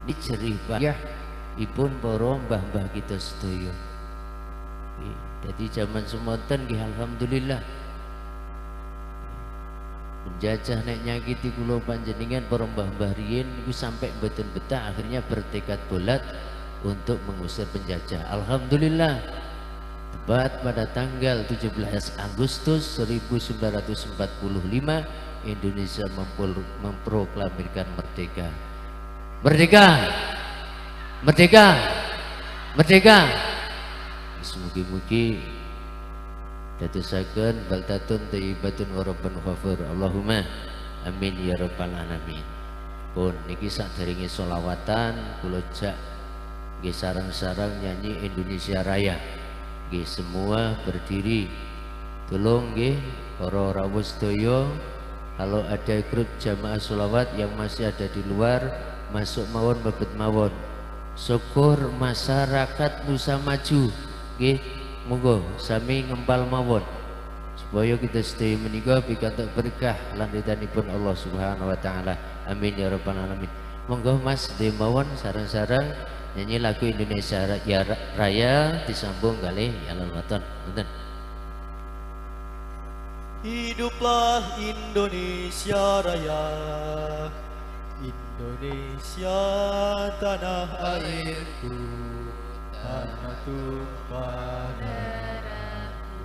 Ini jerih payah ipun para mbah-mbah kita sedaya. Nggih. Dadi zaman semonten nggih alhamdulillah. Penjajah nek nyakiti kula panjenengan para mbah-mbah riyin niku sampai mboten betah, akhirnya bertekad bulat untuk mengusir penjajah. Alhamdulillah tepat pada tanggal 17 Agustus 1945 Indonesia memproklamirkan merdeka. Merdeka! Merdeka! Merdeka! Mugi-mugi dadosaken baldatun thayyibatun wa rabbun ghafur. Allahumma amin ya rabbal alamin. Pun niki sakderenge selawatan kula jak nggih sareng-sareng nyanyi Indonesia Raya. Nggih semua berdiri. Tolong nggih para rawuh sedaya, kalau ada grup jamaah selawat yang masih ada di luar, masuk mawon mlebet mawon. Syukur masyarakat Nusa Maju nggih, monggo sami ngempal mawon supaya kita sedaya menika pikantuk berkah lan ridhanipun Allah Subhanahu wa taala. Amin ya rabbal alamin. Monggo Mas sedaya mawon sareng-sareng nyanyi lagu Indonesia Raya disambung kali Ya Lal Waton. Wonten.
Hiduplah Indonesia Raya, Indonesia tanah airku, tanah tumpah darahku.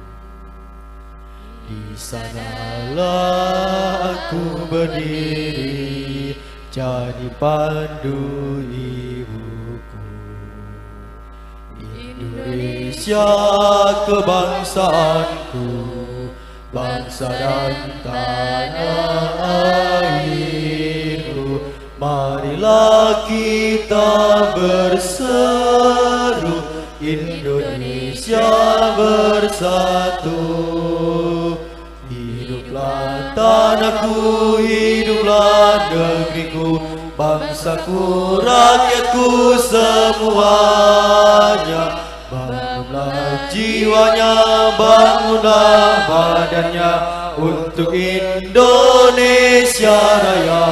Di sanalah aku berdiri, jadi pandu ibuku. Indonesia kebangsaanku, bangsa dan tanah airku. Marilah kita berseru, Indonesia bersatu. Hiduplah tanahku, hiduplah negeriku, bangsaku, rakyatku semuanya. Bangunlah jiwanya, bangunlah badannya untuk Indonesia Raya.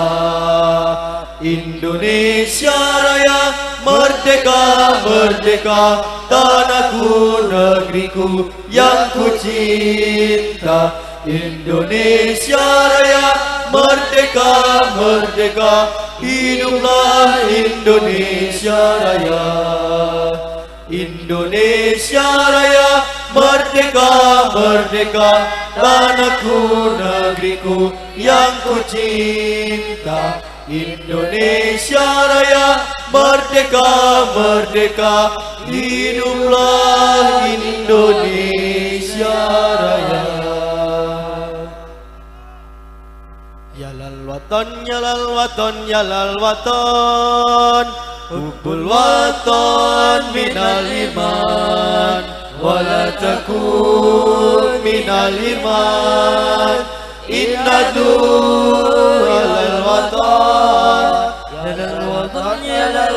Indonesia Raya, merdeka, merdeka, tanahku, negeriku yang ku cinta. Indonesia Raya, merdeka, merdeka, hiduplah Indonesia Raya. Indonesia Raya, merdeka, merdeka, tanahku, negeriku yang ku cinta. Indonesia Raya, merdeka, merdeka, hiduplah Indonesia Raya. Ya lal waton, ya lal waton, ya lal waton, hubbul waton minal iman, wala takun minal iman. Inna du ya lal waton, ya lal waton, ya lal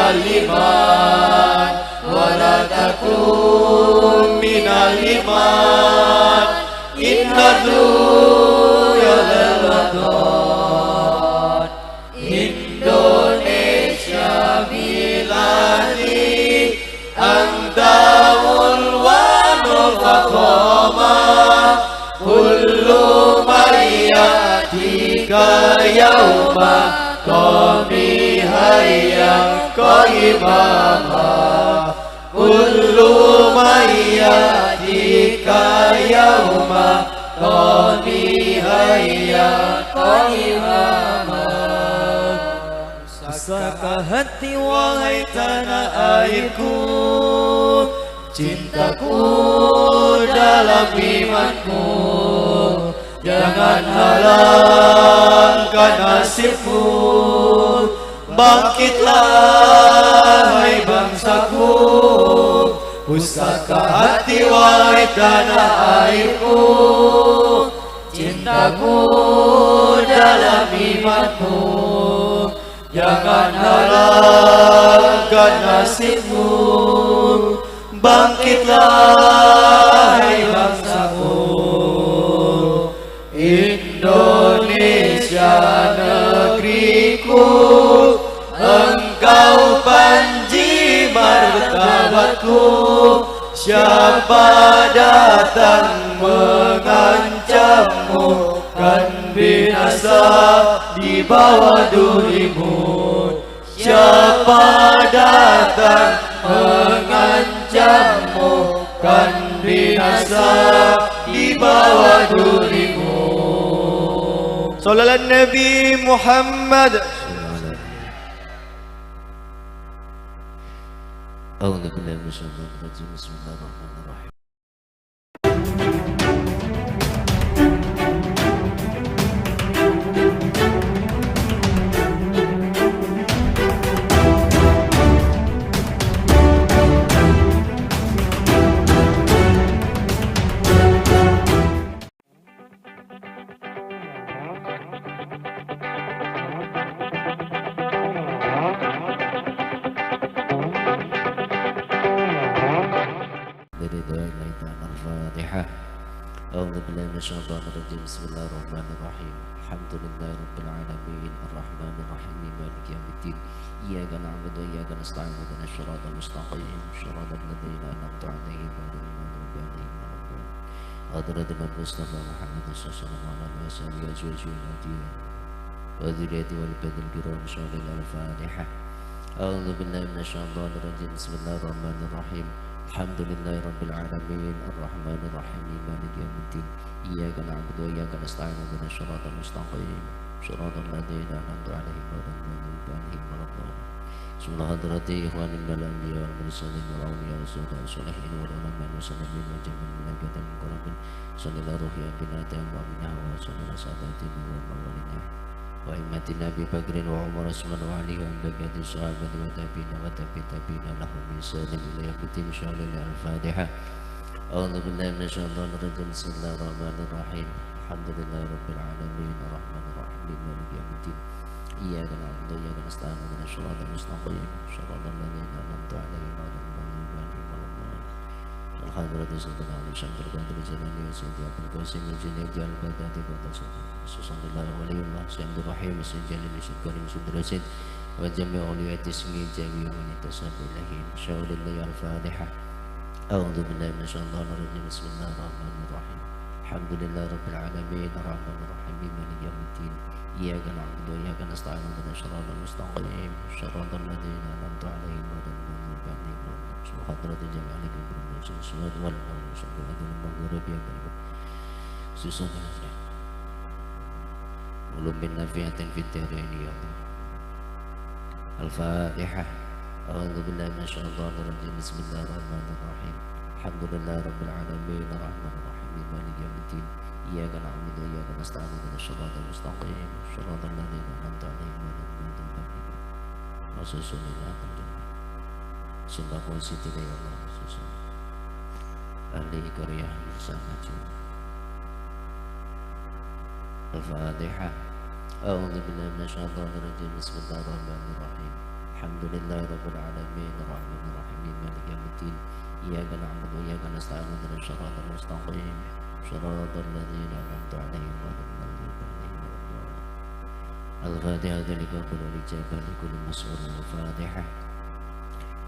minal iman, wala takun minal iman. Inna dunya lalaton. Indonesia biladi anta ulwanu fakhoma kullu mayatika yauma qami hayya qaimama kullu mayatika yauma qami hayya qaimama. Saka hati wahai tanah airku, cintaku dalam imanku, jangan halangkan nasibku. Bangkitlah hai bangsaku, pusaka hati wahai tanah airku, cintaku dalam imanku, jangan halangkan nasibmu. Bangkitlah hai bangsaku, Indonesia negeriku, engkau panji martabatku. Siapa datang mengancammu kan binasa di bawah durimu. Siapa datang mengancammu kan binasa di bawah durimu. Sallallahu Nabi Muhammad.
A'udzu billahi minasyaitonir rajim. Bismillahirrahmanirrahim. Bismillahirrahmanirrahim. Alhamdulillahirabbil alamin arrahmanir rahim maliki yaumiddin. Iyyaka na'budu wa iyyaka nasta'in ihdinas siratal mustaqim siratal ladzina an'amta 'alaihim ghairil maghdubi 'alaihim waladdallin. Hadratul Mustafa Muhammad sallallahu alaihi wasallam wa dzurriyyati wal badil kiram sallallahu al-Fatihah. A'udzu billahi minasyaitonir rajim. Bismillahirrahmanirrahim. Alhamdulillahirabbil alamin arrahmanir rahim maliki yaumiddin. Iyyaka na'budu wa iyyaka nasta'in ihdinas siratal mustaqim siratal ladzina an'amta 'alaihim ghairil maghdubi 'alaihim waladdallin. Bismillah hadrati ikhwanin minal anbiya wal mursalin wal awliya was sholihin wal ulama wal muslimin wa jami'il malaikatil muqarrabin sallallahu ruhi abina wa minna wa sallallahu sadatina wa mawalina wa immatina Abi Bakrin wa Umar Usman wa Ali wa baqiyati sahabati wa tabi'ina wa tabi'in tabi'ina lahum bi ihsan ila yaumil insyaallah. Al-Fatihah. A'udzu billahi minasyaitonir rajim. Bismillahirrahmanirrahim. Alhamdulillahirabbil alamin arrahmanir rahim maliki yaumiddin. Iyyaka na'budu wa iyyaka nasta'in ihdinas siratal mustaqim siratal ladzina an'amta 'alaihim ghairil maghdubi 'alaihim waladdallin. Al-hadratu sayyidina Ali Syamsul Qadir Jalani wa Sayyidi Abdul Qasim Al-Junaidi Al-Baghdadi wa Sallallahu alaihi wa sallam Rahim Sayyid Jalil Sayyid Karim Sayyid Rasid wa jami' awliyati sungi jami' wa intasabillahi insyaallah. Al-Fatihah. A'udzu billahi minasyaitonir rajim. Bismillahirrahmanirrahim. Alhamdulillahirabbil alamin arrahmanir rahim maliki yaumiddin. Iyyaka na'budu wa iyyaka nasta'in ihdinas siratal mustaqim siratal ladzina an'amta 'alaihim ghairil maghdubi 'alaihim waladdallin. Hadratul jami'al ulum bin nafiatin fid dharaini ya Allah. Al-Fatihah. A'udzu billahi minasyaitonir rajim. Bismillahirrahmanirrahim. Alhamdulillahirabbil alamin arrahmanir rahim maliki yaumiddin. Iyyaka na'budu wa iyyaka nasta'in ihdinas siratal mustaqim siratal ladzina an'amta 'alaihim ghairil maghdubi 'alaihim waladdallin. Sembako siti ya Allah khususnya ahli Korea bersama juga. Al-Fatihah. A'udzu billahi minasyaitonir rajim. Bismillahirrahmanirrahim. Alhamdulillahi rabbil alamin arrahmanir rahim maliki yaumiddin iyyaka na'budu wa iyyaka nasta'in ihdinas siratal mustaqim siratal ladzina an'amta 'alaihim ghairil maghdubi 'alaihim waladdallin. Al-Fatihah liqabul ijabah likulli mas'ul. Al-Fatihah.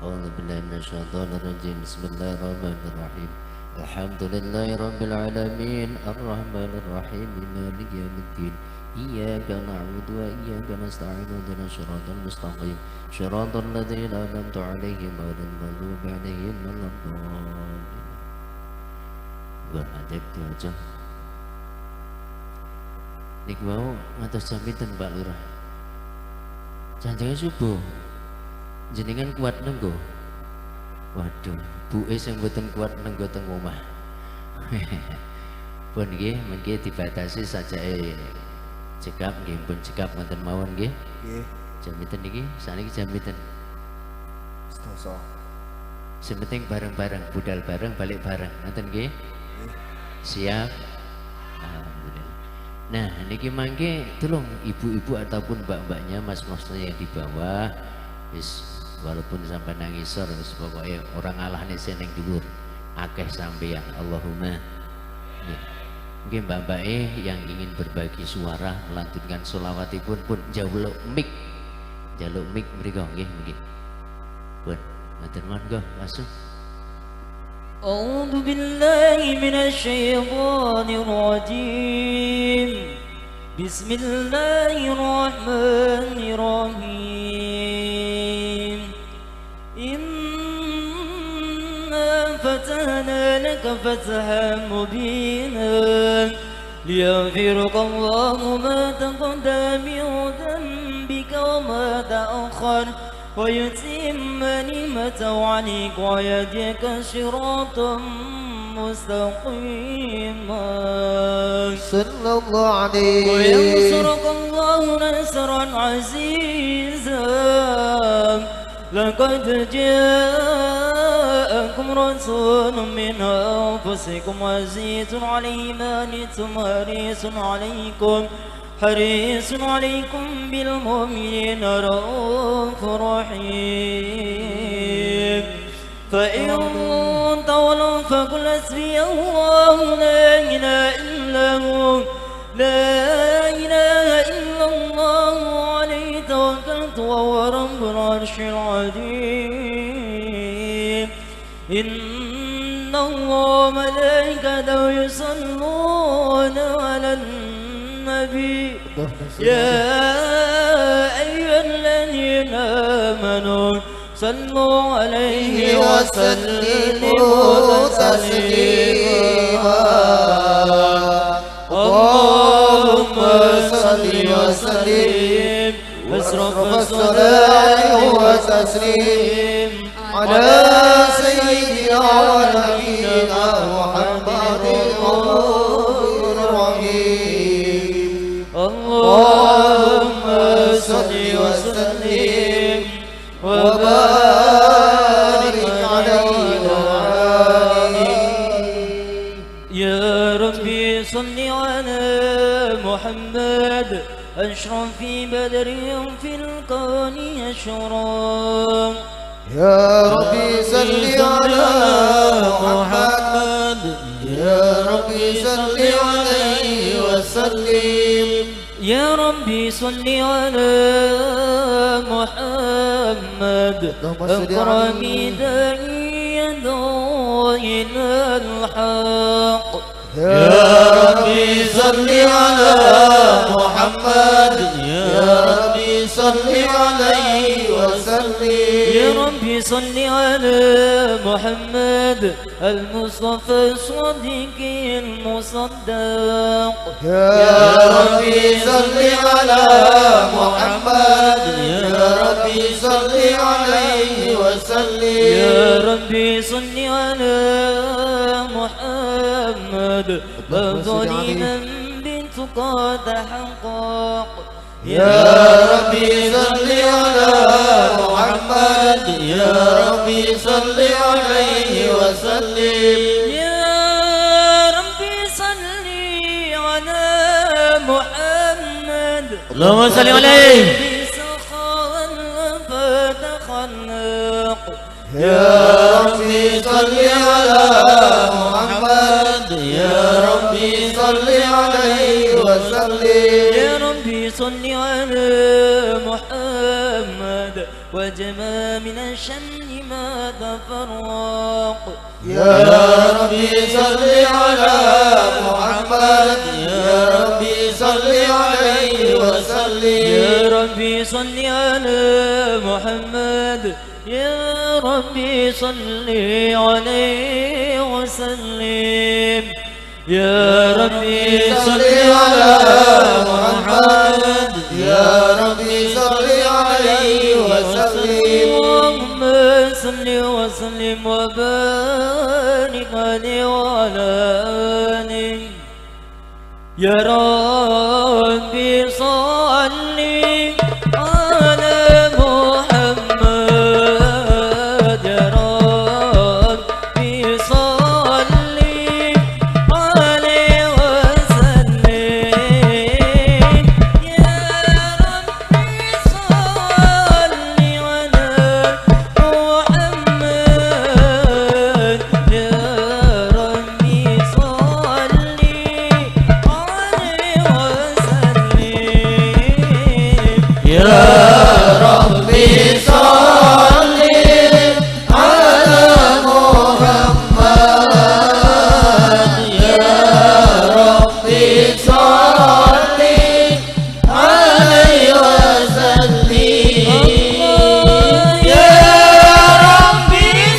A'udzu billahi minasyaitonir rajim. Bismillahirrahmanirrahim. Alhamdulillahi rabbil alamin arrahmanir rahim maliki yaumiddin iyyaka na'budu wa iyyaka nasta'in ihdinas siratal mustaqim siratal ladzina an'amta 'alaihim ghairil maghdubi 'alaihim waladdallin. Buat adek diwaca. Niku wau ngantos jam pinten Pak Lurah? Jangan subuh. Jenengan kuat nenggo? Waduh, buke sing mboten kuat nenggo teng omah. Pun nggih, mengke dibatasi sajake cekap nggih, pun cekap ngoten mawon nggih.
Nggih.
Jam pinten niki? Sakniki jam pinten?
Sedasa.
Sing penting bareng-bareng, budal bareng, balik bareng. Ngoten nggih? Siap. Alhamdulillah. Nah, niki mangke tolong ibu-ibu ataupun mbak-mbaknya, mas-masnya yang di bawah, wis walaupun sampai nangisor wis pokoke orang ngalah nih sing dhuwur. Akeh sampeyan Allahumma. Nggih. Nggih mbak-mbake yang ingin berbagi suara melantunkan sholawatipun pun jaluk mic. Jaluk mic mriku nggih nggih. Pun ngoten monggo masuk.
أعوذ بالله من الشيطان الرجيم بسم الله الرحمن الرحيم إنا فتحنا لك فتحا مبينا ليغفرك الله ما تقدم من ذنبك وما تأخر ويتم نعمته عليك ويهديك صراطا مستقيما
صلى الله عليه
وينصرك الله نصرا عزيزا لقد جاءكم رسول من أنفسكم عزيز عليه ما عنتم حريص عليكم بالمؤمنين رؤوف رحيم فإن تولوا فقل حسبي الله لا إله إلا هو لا إله إلا الله عليه توكلت وهو رب العرش العظيم إن الله وملائكته يصلون على النبي يا أيها الذين آمنوا صلوا عليه
وسلموا تسليما اللهم صل وسلم واشرف الصلاة وتسليم على سيدنا ونبينا محمد الرحيم
اللهم صل وسلم
وبارك عليه وعلى
يا ربي صل على محمد أشرف بدر في الكون أشرف
يا ربي صل على محمد يا ربي صل عليه وسلم
يا ربي صل على محمد أكرم داعي يدعو إلى الحق
يا ربي صل على محمد يا ربي صل عليه وسلم
يا ربي صل على محمد المصطفى الصديق المصدق
يا ربي صل على محمد يا ربي صل عليه وسلم
يا ربي صل على محمد أفضل من بالتقى تحقق
يا ربي صل على محمد يا ربي صل عليه وسلم
يا ربي صل على محمد
اللهم صل عليه
بسخاء فتحقق
Ya Rabbi salli ala Muhammad. Ya Rabbi salli alaihi wa sallim.
Ya Rabbi salli ala Muhammad وجمع من الشمل ما تفرق.
يا ربي صل على محمد. يا ربي صل عليه وسلم.
يا ربي صل على محمد. يا ربي صل عليه وسلم. يا ربي
صل على محمد. يا ربي صل عليه وسلم.
اللهم صل وسلم وبارك عليه وعلى آله. يا ربي صل على محمد. يا ربي صل عليه وسلم. يا ربي صل على محمد. يا ربي صل عليه وسلم.
يا ربي صل على محمد. يا ربي صل عليه وسلم. يا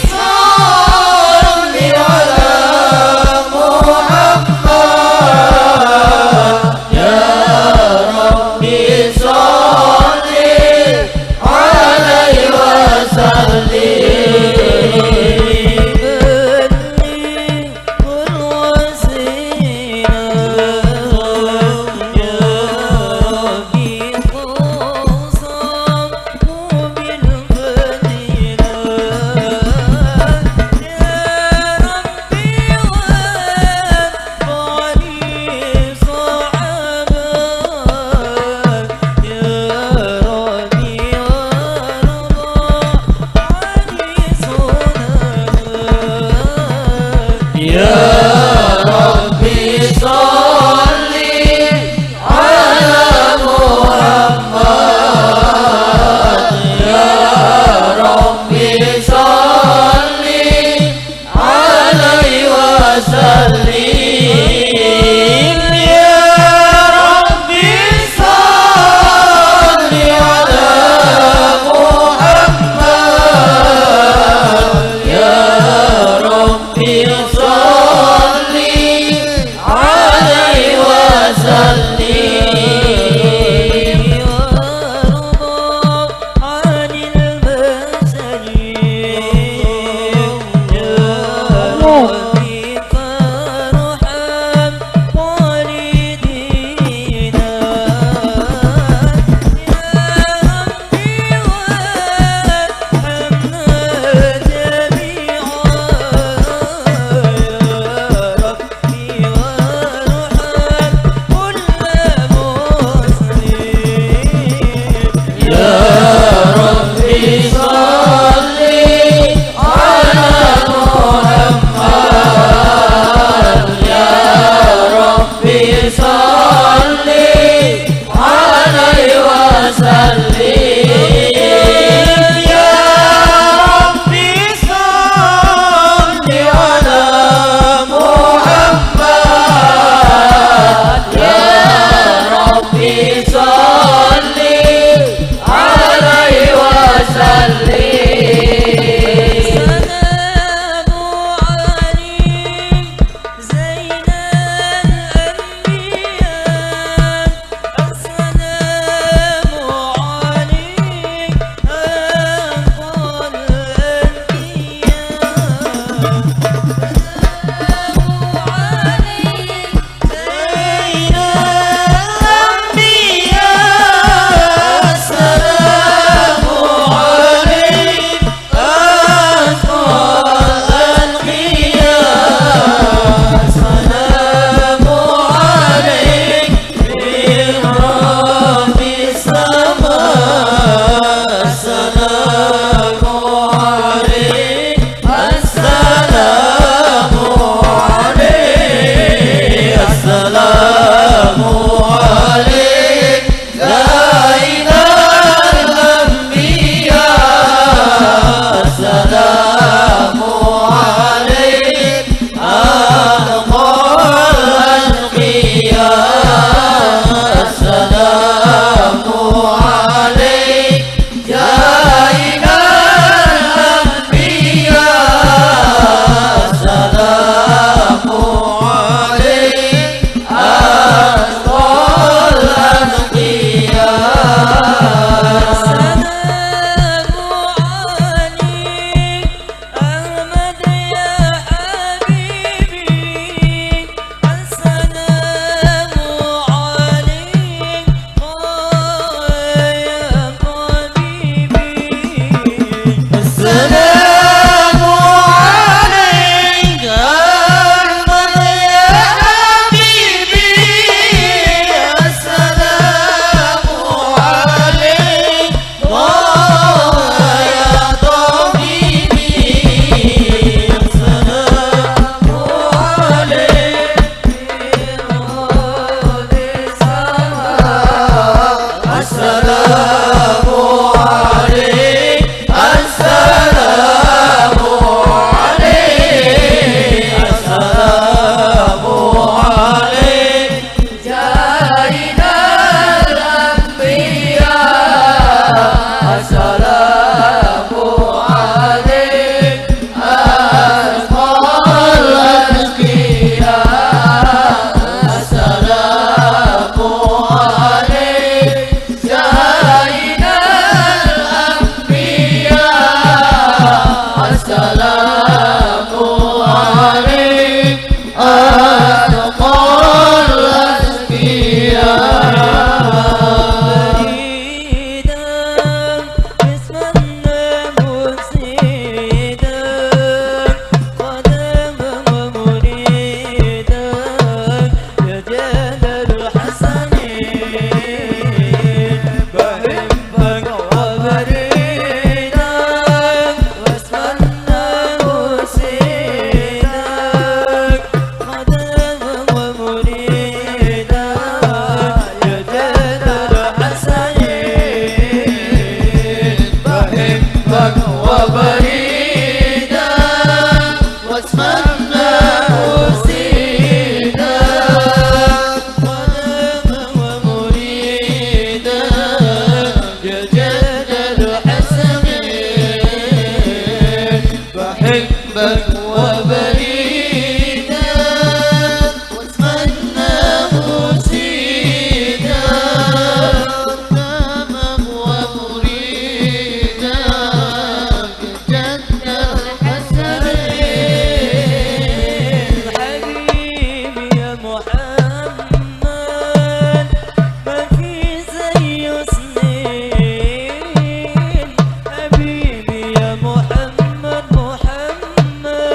ربي صل على محمد. يا ربي صل عليه وسلم. يا ربي صل على محمد. يا ربي صل عليه وسلم. يا ربي صل على محمد. يا ربي صل عليه وسلم.
وارضى عن المرسلين. يا ربي فارحم والدينا. يا ربي وارحمنا جميعا. يا ربي وارحم كل مسلم.
يا ربي صل على محمد. يا ربي صل عليه وسلم. يا ربي صل على محمد. يا ربي صل عليه وسلم.
السلام عليك زين الأنبياء. السلام عليك.
حبيبك وبريدك واتمناه سيدا قدامك ومريدك جنة الحسنين.
حبيبي يا محمد ما في زيه اثنين، حبيبي يا محمد محمد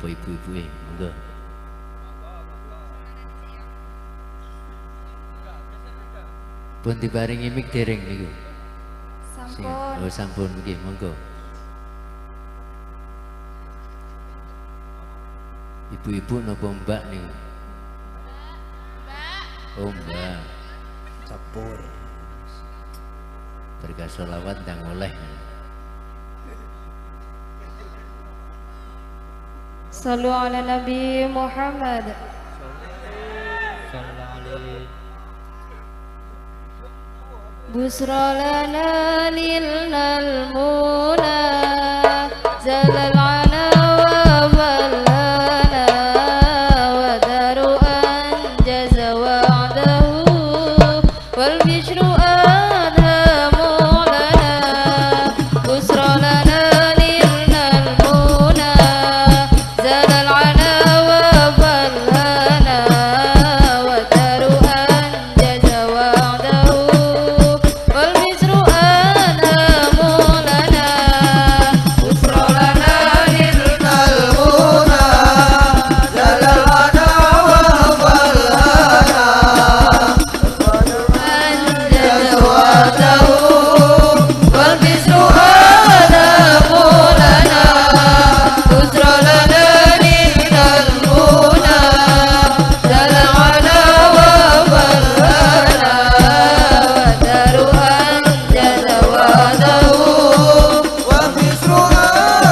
napa ibu-ibuke? Monggo. Pun diparingi mik dereng niku.
Sampun.
Oh sampun nggih, monggo. Ibu-ibu napa mbak niku?
Mbak.
Oh mbak.
Capur.
Berkah sholawat ndang oleh.
Sallu ala Nabi Muhammad. Busra lana lilnal muna zalal ana wa balana wa daru anjaza wa'dahu wal bishru adhamu lana. Busra lana lilnal muna zalal ana wa balana wa daru anjaza wa'dahu wal bishru adhamu lana. Busra lana
lilnal muna zalal ana wa balana
anjaza
wa'dahu
wal bishru adhamu lana. Busra lana lilnal muna zalal ana wa balana wa daru anjaza wa'dahu
wa bishru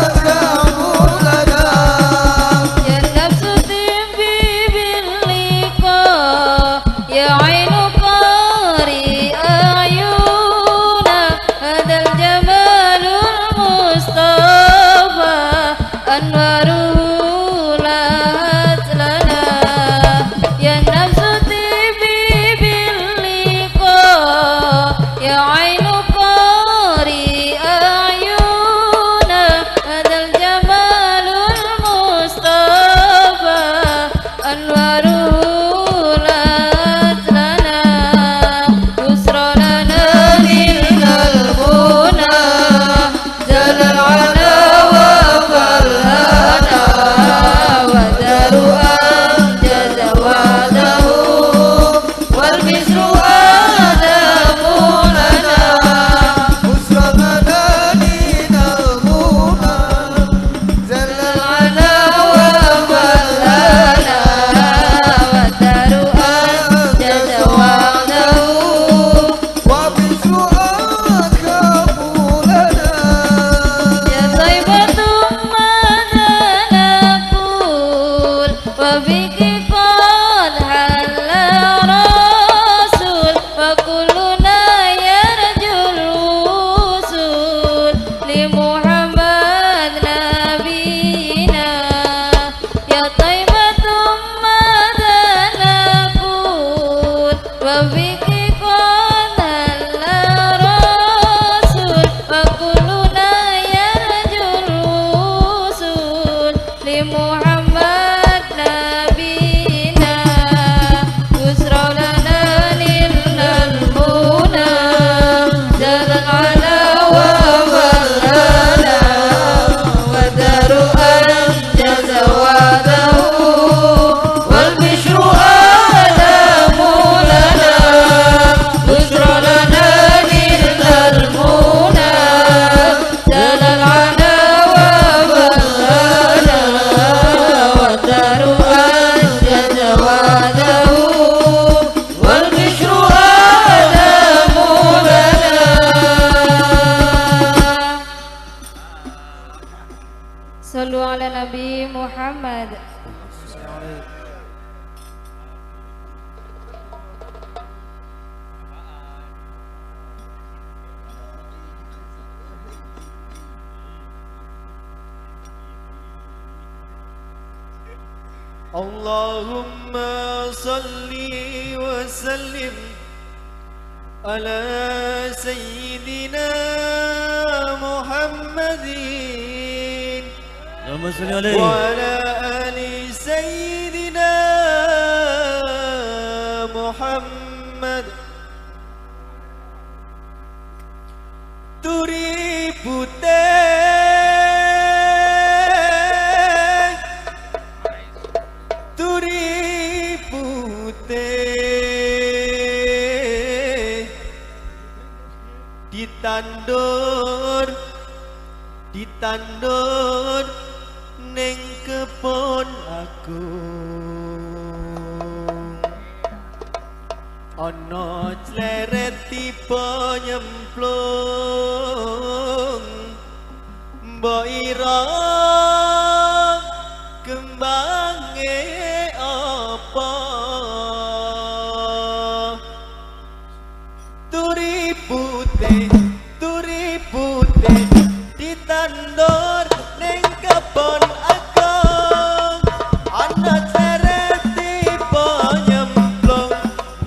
adhamu lana.
Ya nafsu tibbi bil liqa ya ainu qari ayuna hadal jamalul mustafa anwaruhu lahat lana. Ya nafsu tibbi bil liqa ya ainu qari ayuna hadal jamalul mustafa anwaruhu lahat lana. Busra lana lilnal muna zalal ala wa balana wa daru anjaza wa'dahu wal bishru adhamu lana.
Busra lana lilnal muna zalal
Ala wa balana wa daru anjaza wa'dahu
wa bishru adhamu lana.
Ya taibatu madza naqul wa biki qad halla rasul wa kulluna yarjul wusul li Muhammad nabiyina. Ya taibatu madza naqul wa biki qad halla rasul wa kulluna yarjul wusul li Muhammad nabiyina. Busra lana lilnal muna zalal ala wa balana wa daru anjaza wa'dahu wal bishru adhamu lana. Busra lana lilnal muna zalal ala wa balana wa daru anjaza wa'dahu wal bishru adhamu lana. Sallu ala Nabi Muhammad.
Allahumma salli wa sallim ala sayyidina Muhammadin
Allahumma sholli alaihi
wa ala ali sayyidina Muhammad. Turi putih Turi putih ditandur, ditandur ning kebon aku. Ana cleret tiba nyemplung, mbok ira kembange apa? Turi putih, turi putih ditandur ning kebon aku. Ana cleret tiba nyemplung,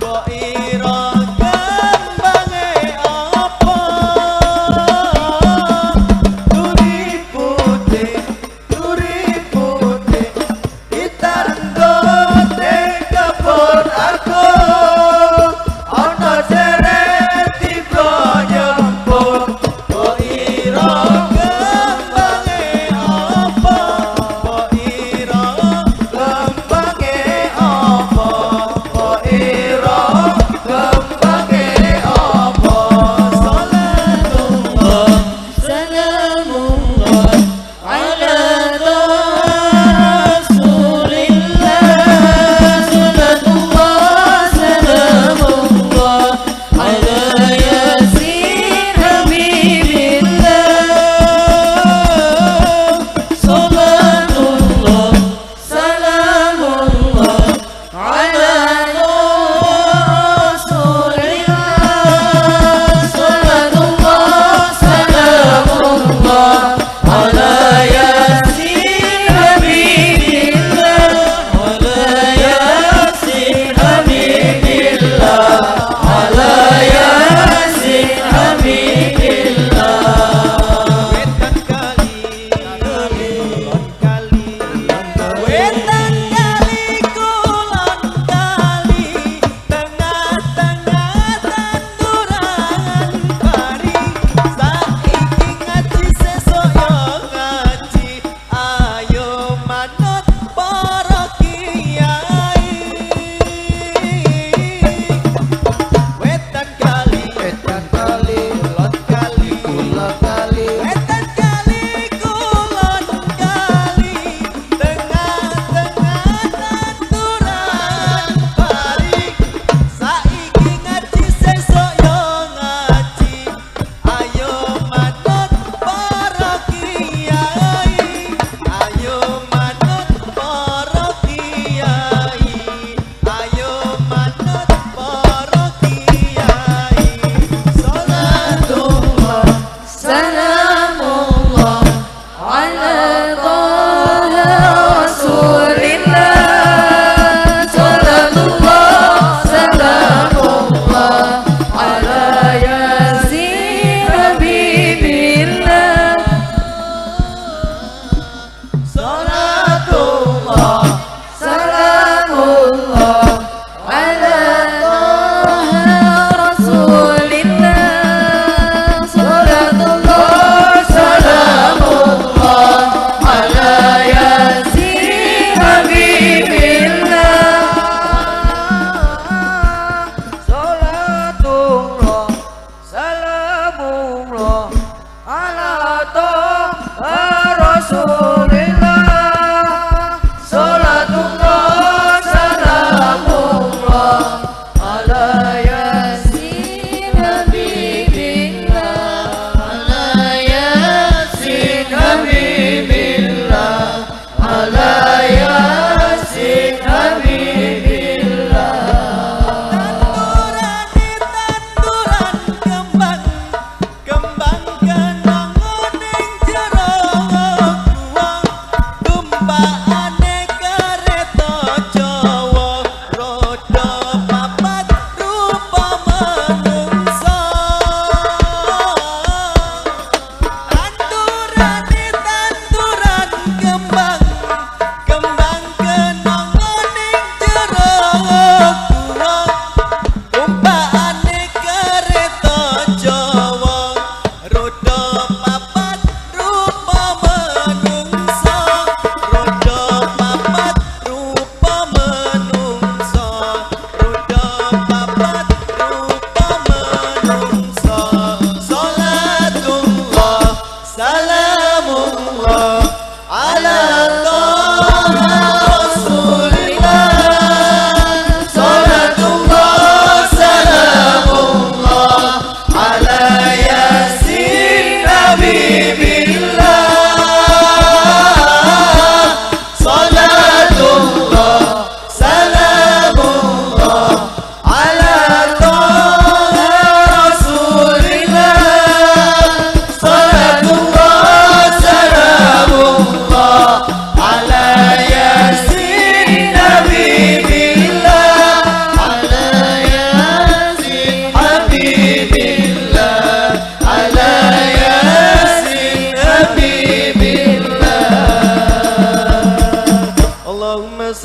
mbok ira kembange apa? Turi putih, turi putih ditandur ning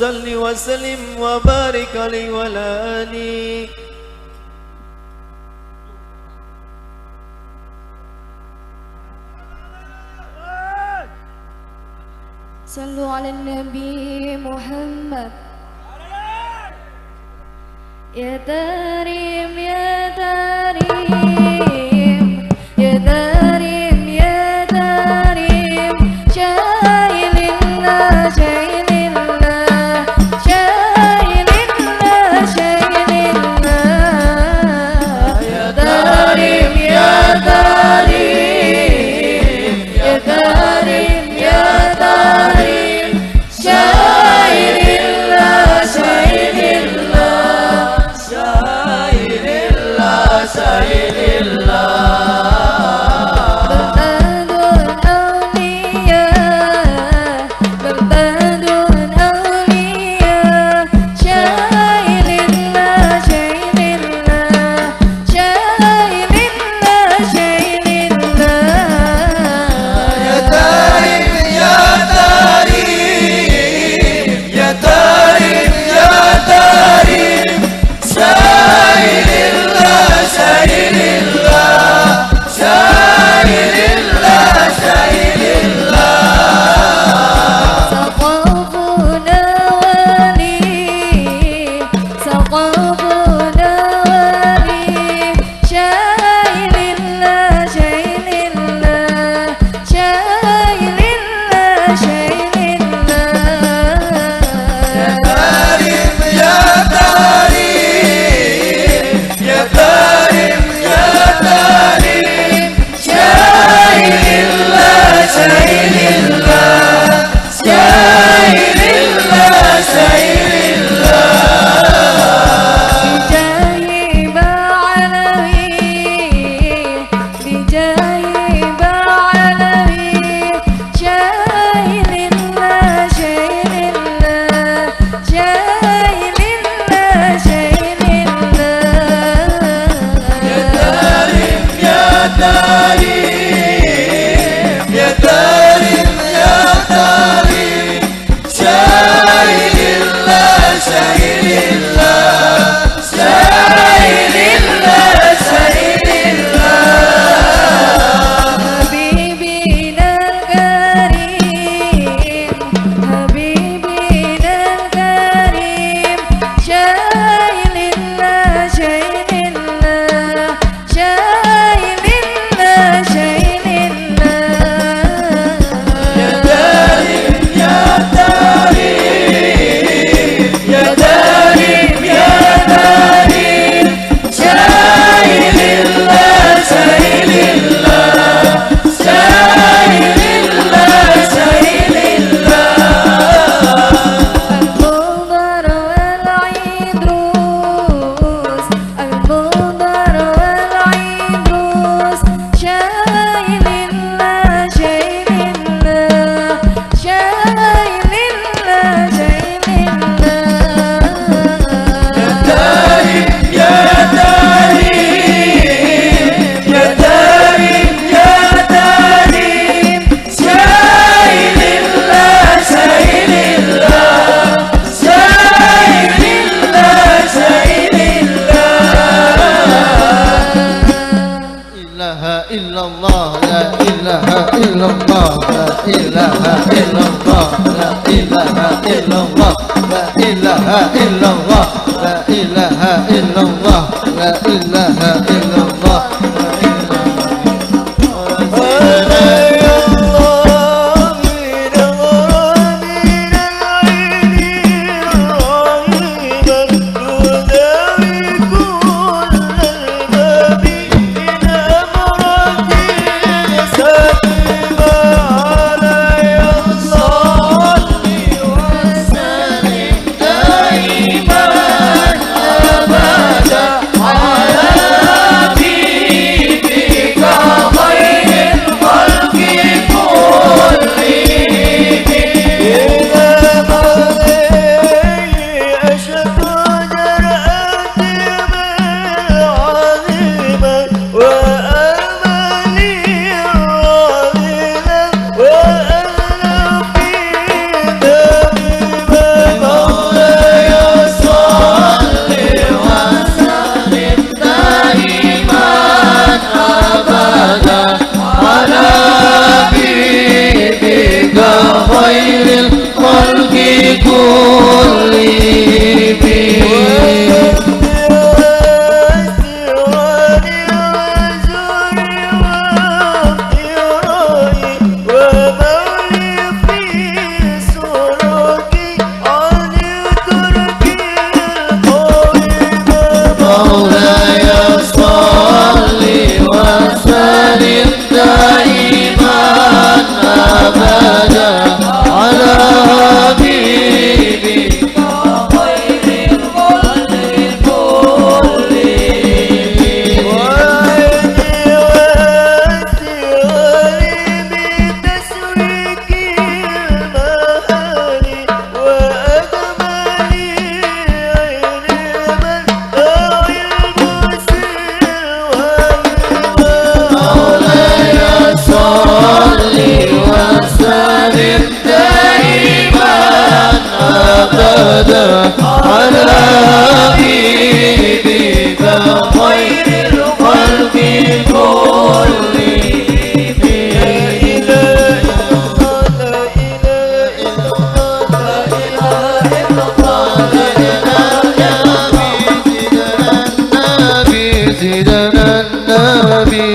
صل وسلم وبارك عليه وعلى آله.
صلوا على النبي محمد. يا تريم يا تريم يا تريم يا تريم شايل الله شايل الله شايل الله شايل الله يا تريم يا تريم يا تريم يا تريم شايل الله شايل الله
شايل الله شايل الله.
بغداد أولياء بغداد أولياء شايل الله شايل الله شايل الله شايل الله
يا تريم يا تريم يا تريم يا تريم شايل الله شايل الله شايل الله شايل الله.
سقفنا ولي سقفنا ولي شايل الله شايل الله شايل الله شايل الله
يا تريم يا تريم يا تريم يا تريم شايل الله شايل الله شايل الله شايل الله.
بجاه بعلوي بجاه بعلوي شايل الله شايل الله شايل الله شايل الله
يا تريم يا تريم يا تريم يا تريم شايل الله شايل الله شايل الله شايل الله.
حبيبنا الكريم حبيبنا الكريم شايل الله شايل الله شايل الله شايل الله
يا تريم يا تريم يا تريم يا تريم شايل الله شايل الله شايل الله شايل الله.
المنظر والعيدروس المنظر والعيدروس شايل الله شايل الله شايل الله شايل الله
يا تريم يا تريم يا تريم يا تريم شايل الله شايل الله شايل الله شايل الله.
إله إلا الله لا إله إلا الله لا إله إلا الله لا إله إلا الله لا إله إلا الله لا إله إلا الله لا إله إلا الله.
دائما أبدا على على حبيبك خير الخلق كلهم. سيدنا النبي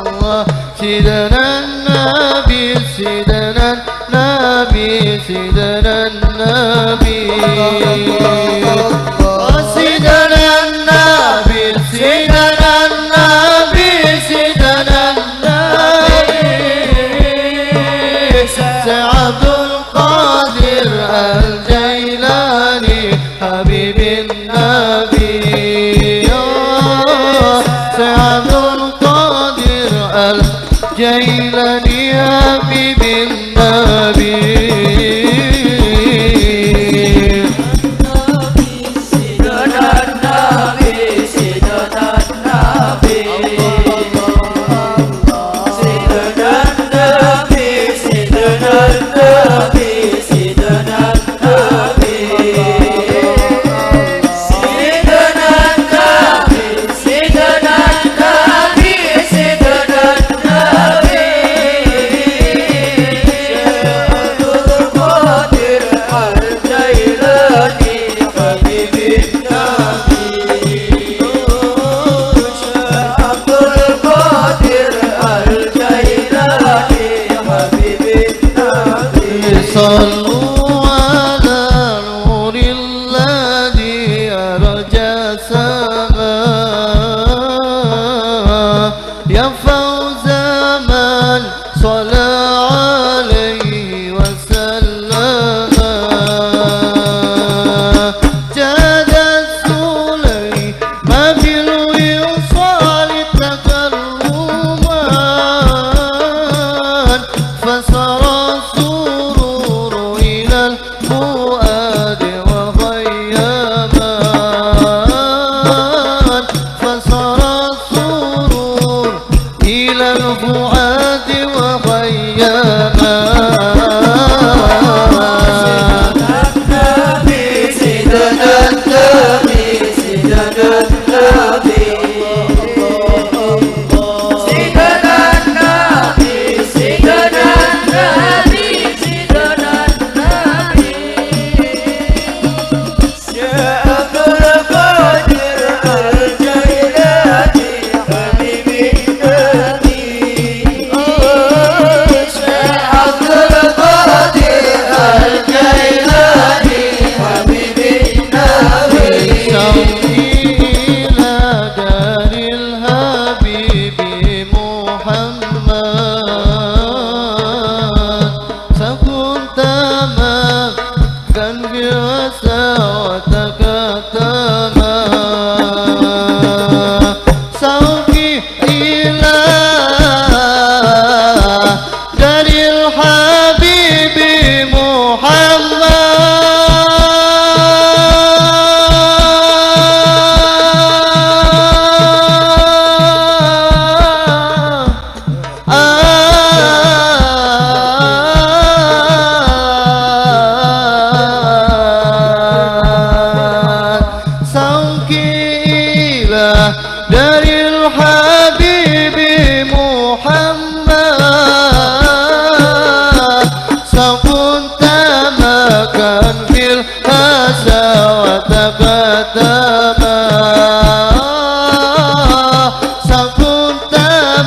الله، سيدنا النبي، سيدنا النبي، سيدنا النبي، سيدنا النبي، سيدنا النبي، سيدنا النبي، عبد القادر الجيلاني حبيب النبي، عبد القادر الجيلاني حبيب النبي.
سيدنا النبي، سيدنا النبي، سيدنا النبي، سيدنا النبي، سيدنا النبي، سيدنا النبي، سيدنا النبي، سيدنا النبي، عبد القادر الجيلاني حبيب النبي، عبد القادر الجيلاني حبيب النبي.
صلوا على نور الذي أرجى السماء، يا فوز من صلى عليه وسلم. جاد السليم بالوصال تكرما، فسرى السرور إلى الفؤاد وخيما، فسرى السرور إلى الفؤاد وخيما.
سيدنا النبي، سيدنا النبي، سيدنا النبي، سيدنا النبي، سيدنا النبي، يا عبد القادر الجيلاني حبيب النبي، يا عبد القادر الجيلاني حبيب النبي.
شوقي إلى دار الحبيب محمد، سكنت مكا في العسى وتكتما. شوقي إلى دار الحبيب محمد، شوقي إلى دار الحبيب محمد، سكنت مكان في الأسى وتقدما، سكنت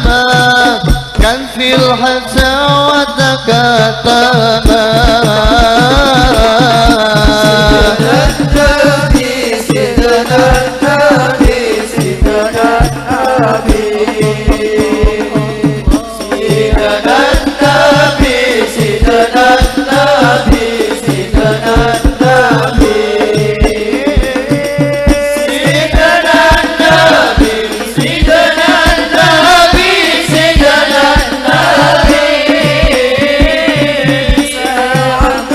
مكان في الحسى وتقدما.
النبي، سيدنا النبي، سيدنا النبي، سيدنا النبي، سيدنا النبي، سيدنا النبي، سيدنا النبي، سيدنا النبي، سيدنا النبي، عبد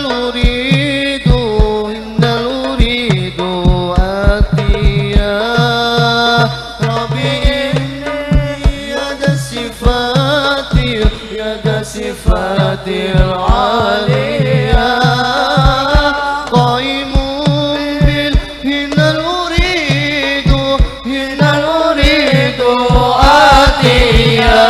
uridu innal uridu atiya Rabbi inni yada sifati yada sifati al-aliyah qaimun bil innal uridu atiya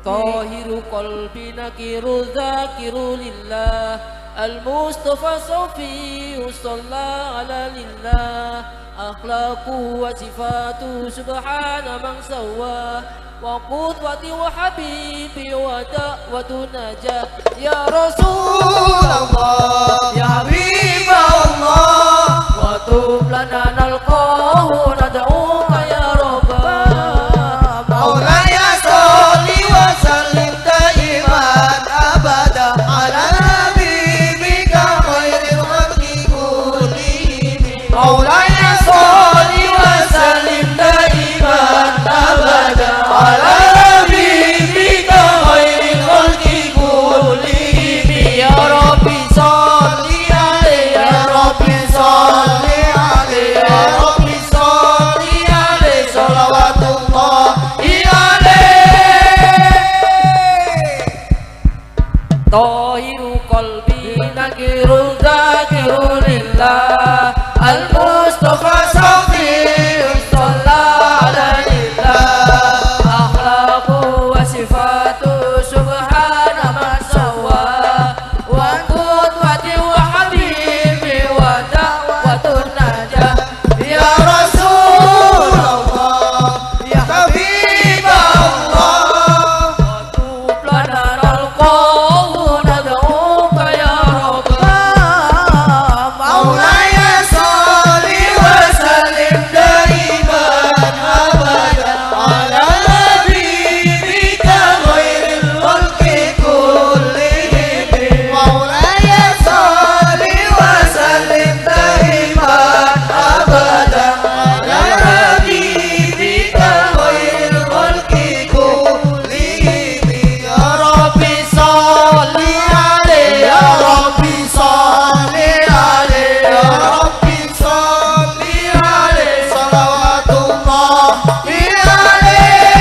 Tahiru qalbi nakiru zakiru lillah Al-Mustafa Sofi Sallallahu ala lillah Akhlaquhu wa sifatuhu subhana man sawwa Wa qudwati wa habibi wa da'watu najah Ya Rasulullah Ya Habib Allah Wa tub lana nalqahu nad'uka ya Rabbah
Maulaya sholli wa sallim daiman abada ala habibika khairil khalqi kullihim Maulaya sholli wa sallim daiman abada ala habibika khairil khalqi kullihim Ya Rabbi sholli alaihi ya Rabbi sholli alaihi ya Rabbi sholli alaihi sholawatullah
Tahiru qalbi nakiru zakiru lillah Al-Mustafa Sofi Sallallahu alaihi Akhlaqu wa sifatu subhana man sawwa Wa qudwati wa habibi wa da'watun najah
Ya Rasulullah Ya Habib Allah
Wa tub lana nalqahu nad'uka ya Rabbah
Maulaya sholli wa sallim daiman abada ala habibika khairil khalqi kullihim Maulaya sholli wa sallim daiman abada ala habibika khairil khalqi kullihim Ya Rabbi sholli alaihi ya Rabbi sholli alaihi ya Rabbi sholli alaihi sholawatullah alaihi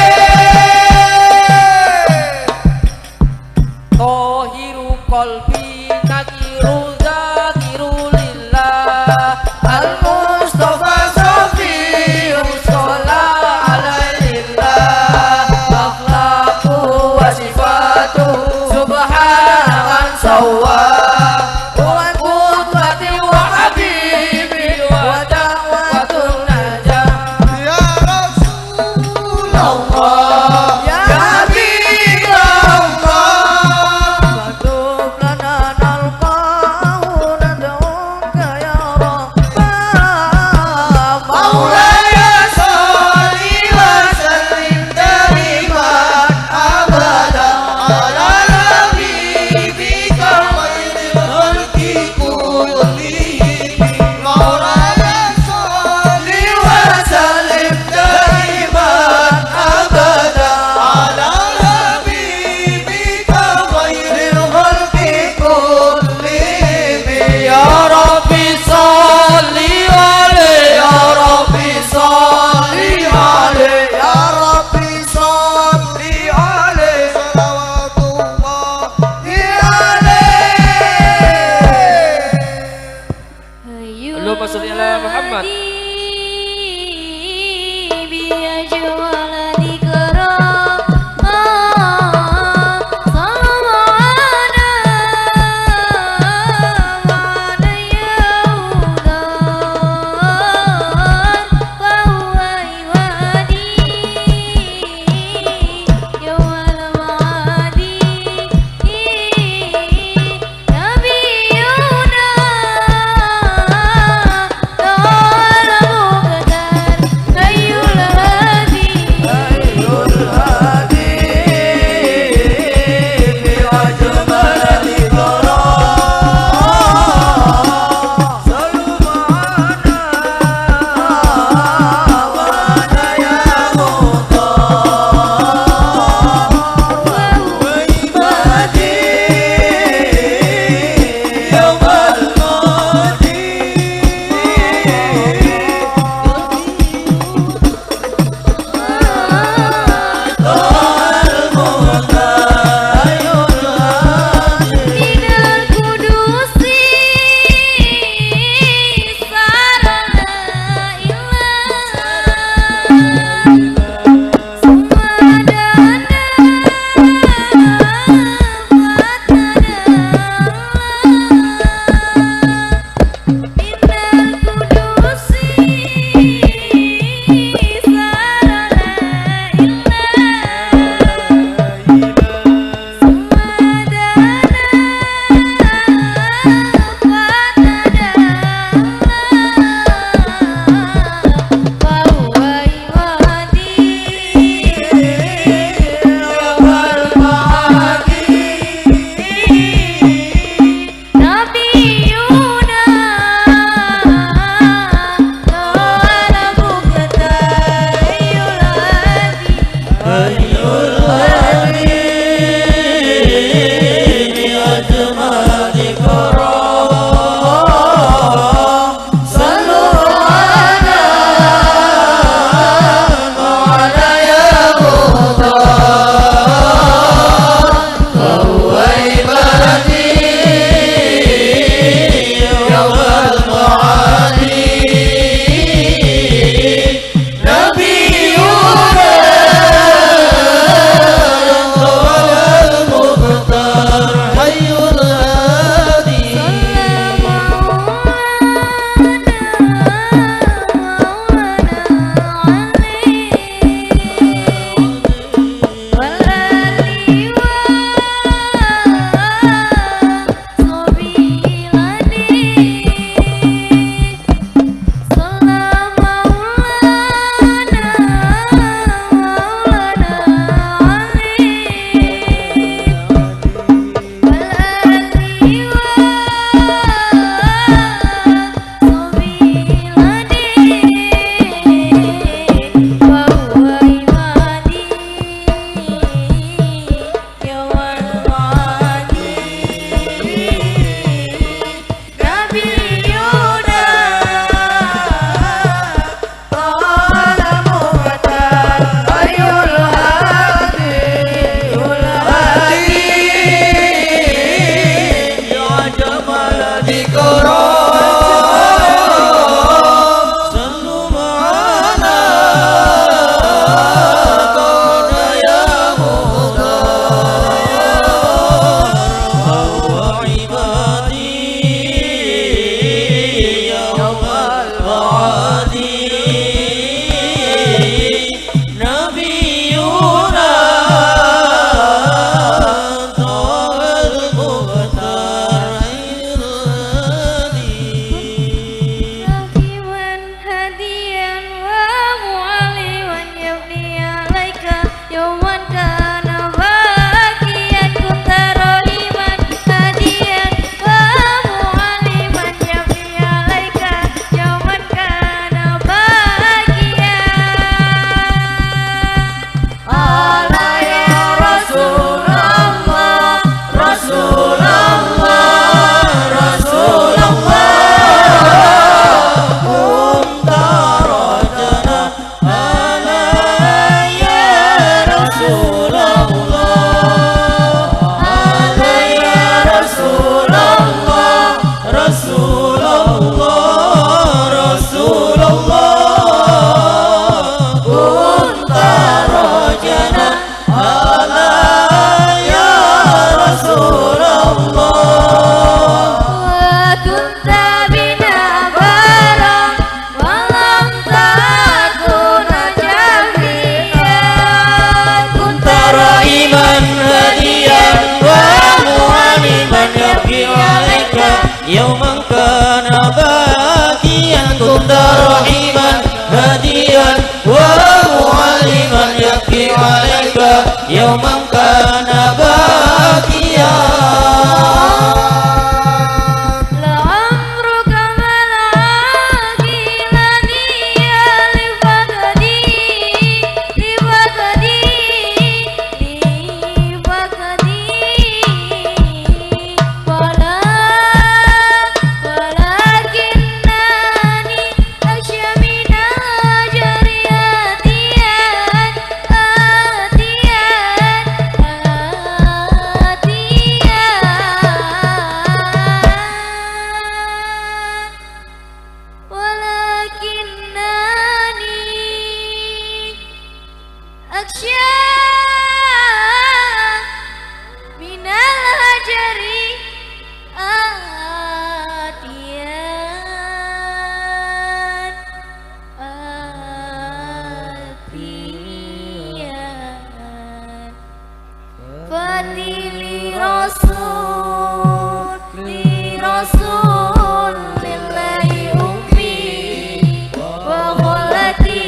Tahiru qalbi nakiru zakiru lillah Al-Mustafa Sofi Sallallahu alaihi Akhlaqu wa sifatu subhana man sawwa Wa qudwati wa habibi wa da'watun najah
Ya Rasulullah Ya Habib Allah
Wa tub lana nalqahu nad'uka ya Rabbah
Maulaya sholli wa sallim daiman abada ala habibika khairil khalqi kullihim Maulaya sholli wa sallim daiman abada
Hayyul Hadi أجمل ذكرى صلوا على مولانا يا مختار فهو عبادي يوم المعادي نبينا المختار حي الهادي يوما كان باكيا كنت رحيما هاديا ومعلما يبكي عليك يوما كان باكيا
لعمرك ما العاقلني لفقدي لفقدي لفقدي ولكنني أخشى من أجر آتيا آتيا آتيا ولكنني أخشى من الهجر آتيا آتيا فاتي لرسول لرسول الله أمي وخالتي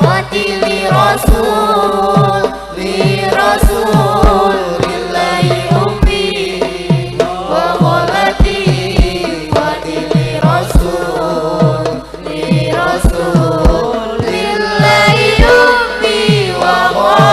فاتي لرسول لرسول الله أمي وخالتي فاتي لرسول لرسول الله أمي وخالتي.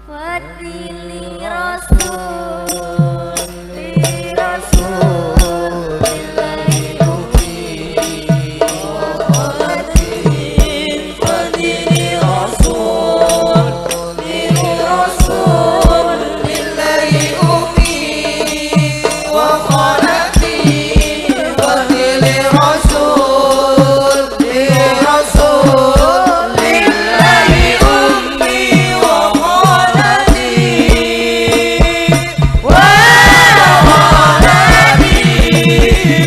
Fadli Rasul Rasulillahi ummi wa khalati
Fadli Rasul
Rasulillahi ummi wa khalati Fadli Rasul Rasulillahi ummi wa khalati
wa khalati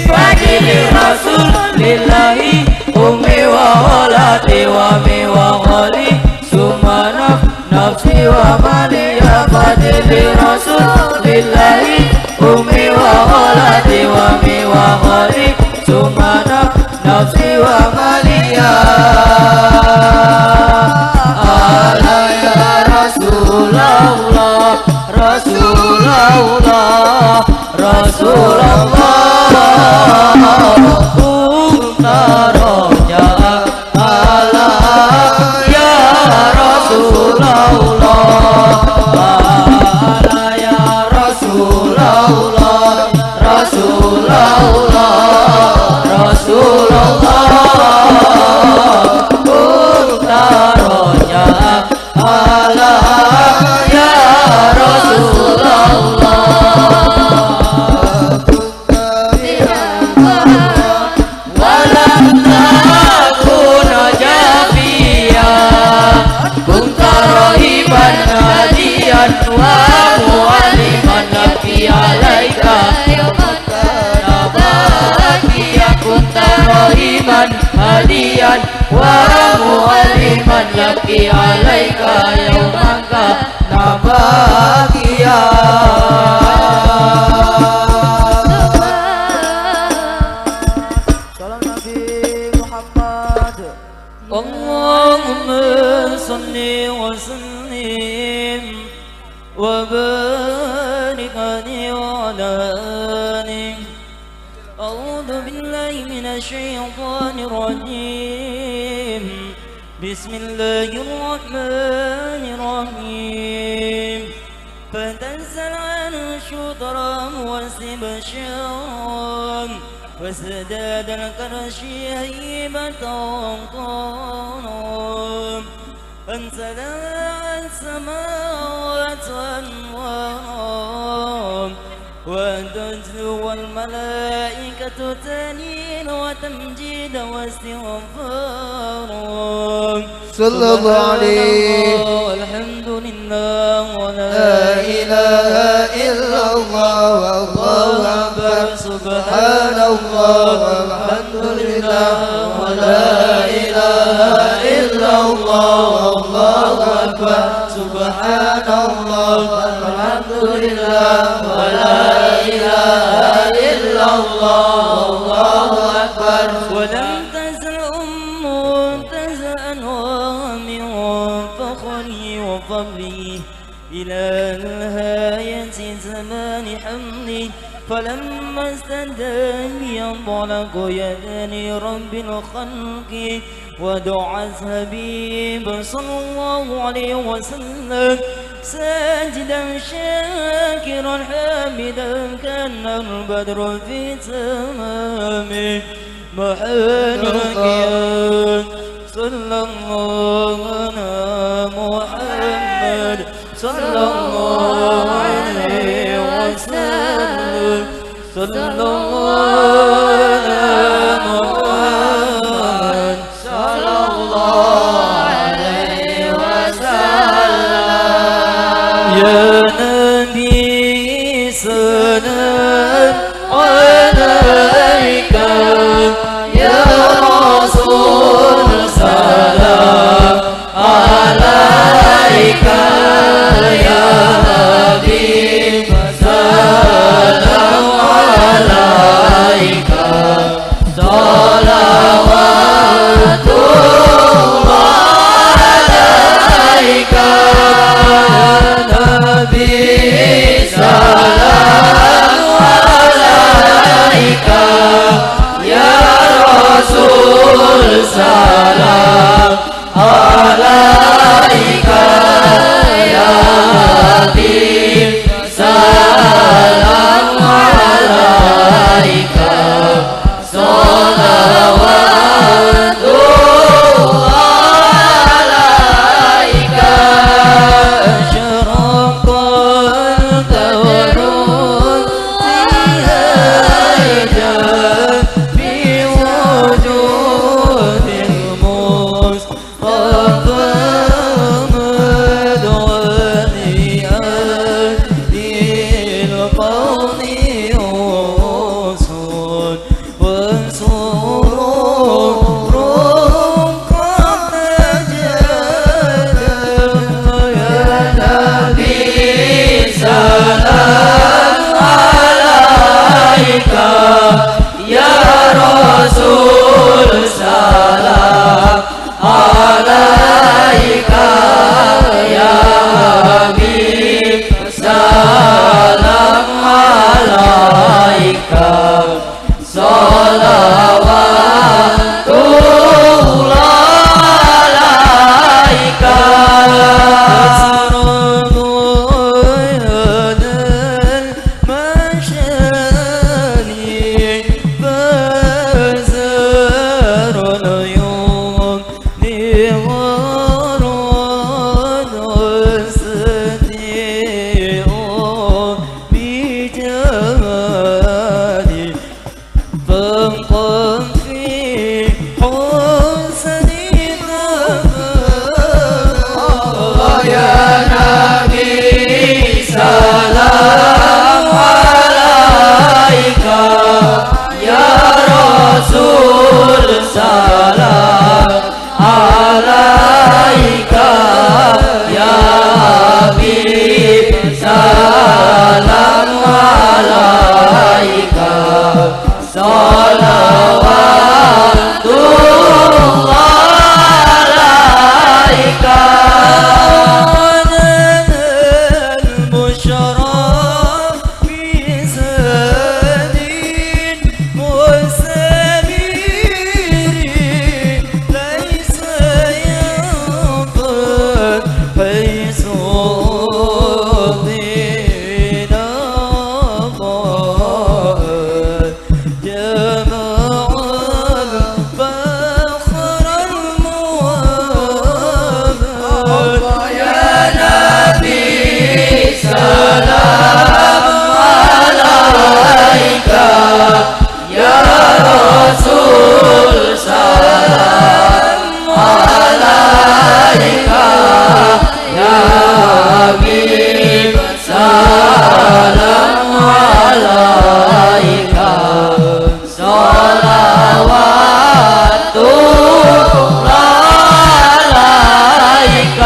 Fadli Rasulillahi ummi wa khalati wa mi wa khali summa nafsi wa mali ya fadli Rasulillahi ummi wa khalati wa mi wa khali summa nafsi wa mali ya ala ya Rasulullah Rasulullah Rasulullah kuntaronya ala ya Rasulullah ala ya Rasulullah Rasulullah Rasulullah kuntaronya ala ya Rasulullah. Walam takuna jafiya kunta rahiban hadiyan wa mu'alliman nabi alaika nabakiya kunta rahiban hadiyan wa mu'alliman nabi alaika yaumaka nabakiya.
Salam Nabi Muhammad.
Allahumma salli wa sallim wa barik alaihi wa ala alihi. A'udzu billahi minasy syaithanir rajim. Bismillahirrahmanirrahim. فتنزل عنه شطرا وسبشرا وازداد الكرش هيبة وقارا أنزل السماوات أنوارا وتتلو الملائكة تهليلا وتمجيدا واستغفارا.
صلى الله عليه.
والحمد لله ولا
لا إله إلا الله والله أكبر سبحان الله والحمد لله ولا إله إلا الله والله أكبر سبحان الله والحمد لله ولا إله إلا الله والله أكبر.
ولم تزل أم تزأن من فخره وفضله إلى نهاية زمان حمله، فلما استدام ينطلق يدني رب الخلق ودعا الحبيب صلى الله عليه وسلم ساجدا شاكرا حامدا كان البدر في تمامه محمد. صلى الله على محمد صلى الله عليه وسلم صلى الله على محمد
صلى الله عليه وسلم.
يا نبي سلام عليك يا رسول سلام عليك يا حبيب سلام عليك
Salam alaika ya Habib, salam alaika, salawatullah alaika.
البشرى في زاد مسامير ليس ينقض حيث دينا جمع الفخر المؤمن. يا نبي سلام عليك يا رسول سلام عليك يا حبيب سلام عليك صلوات الله عليك.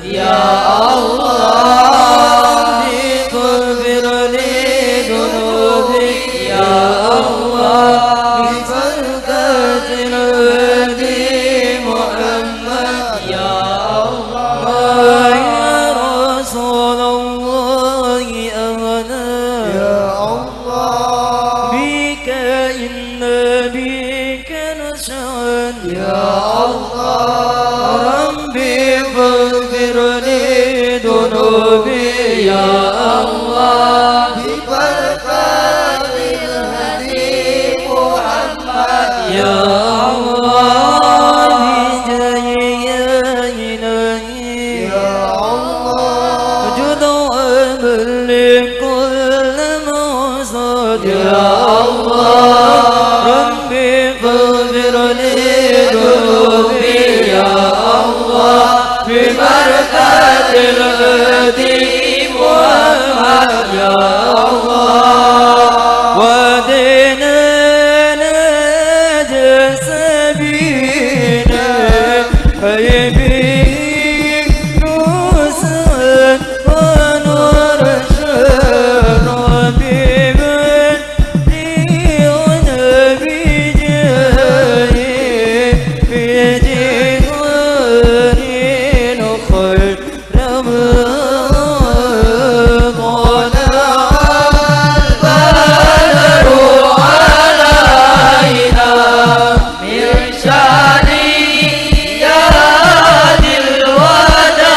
Ya Allah اغفر لي ذنوبي يا الله ببركة الهدي محمد يا الله يا رسول الله أغنى
يا الله
بك إن بك نسعد
يا الله
ربي فاغفر لي ذنوبي يا الله
ببركة الهدي محمد
يا الله بجاه يا إلهي
يا الله
جد وأبلغ كل مقصد يا الله ربي فاغفر لي ذنوبي يا الله ببركة الهدي محمد يا الله ودينا نجس بنا حبيب نسعد ونرشد بمن بجاهه في جهان خير طلع البدر علينا من شانيات الوداع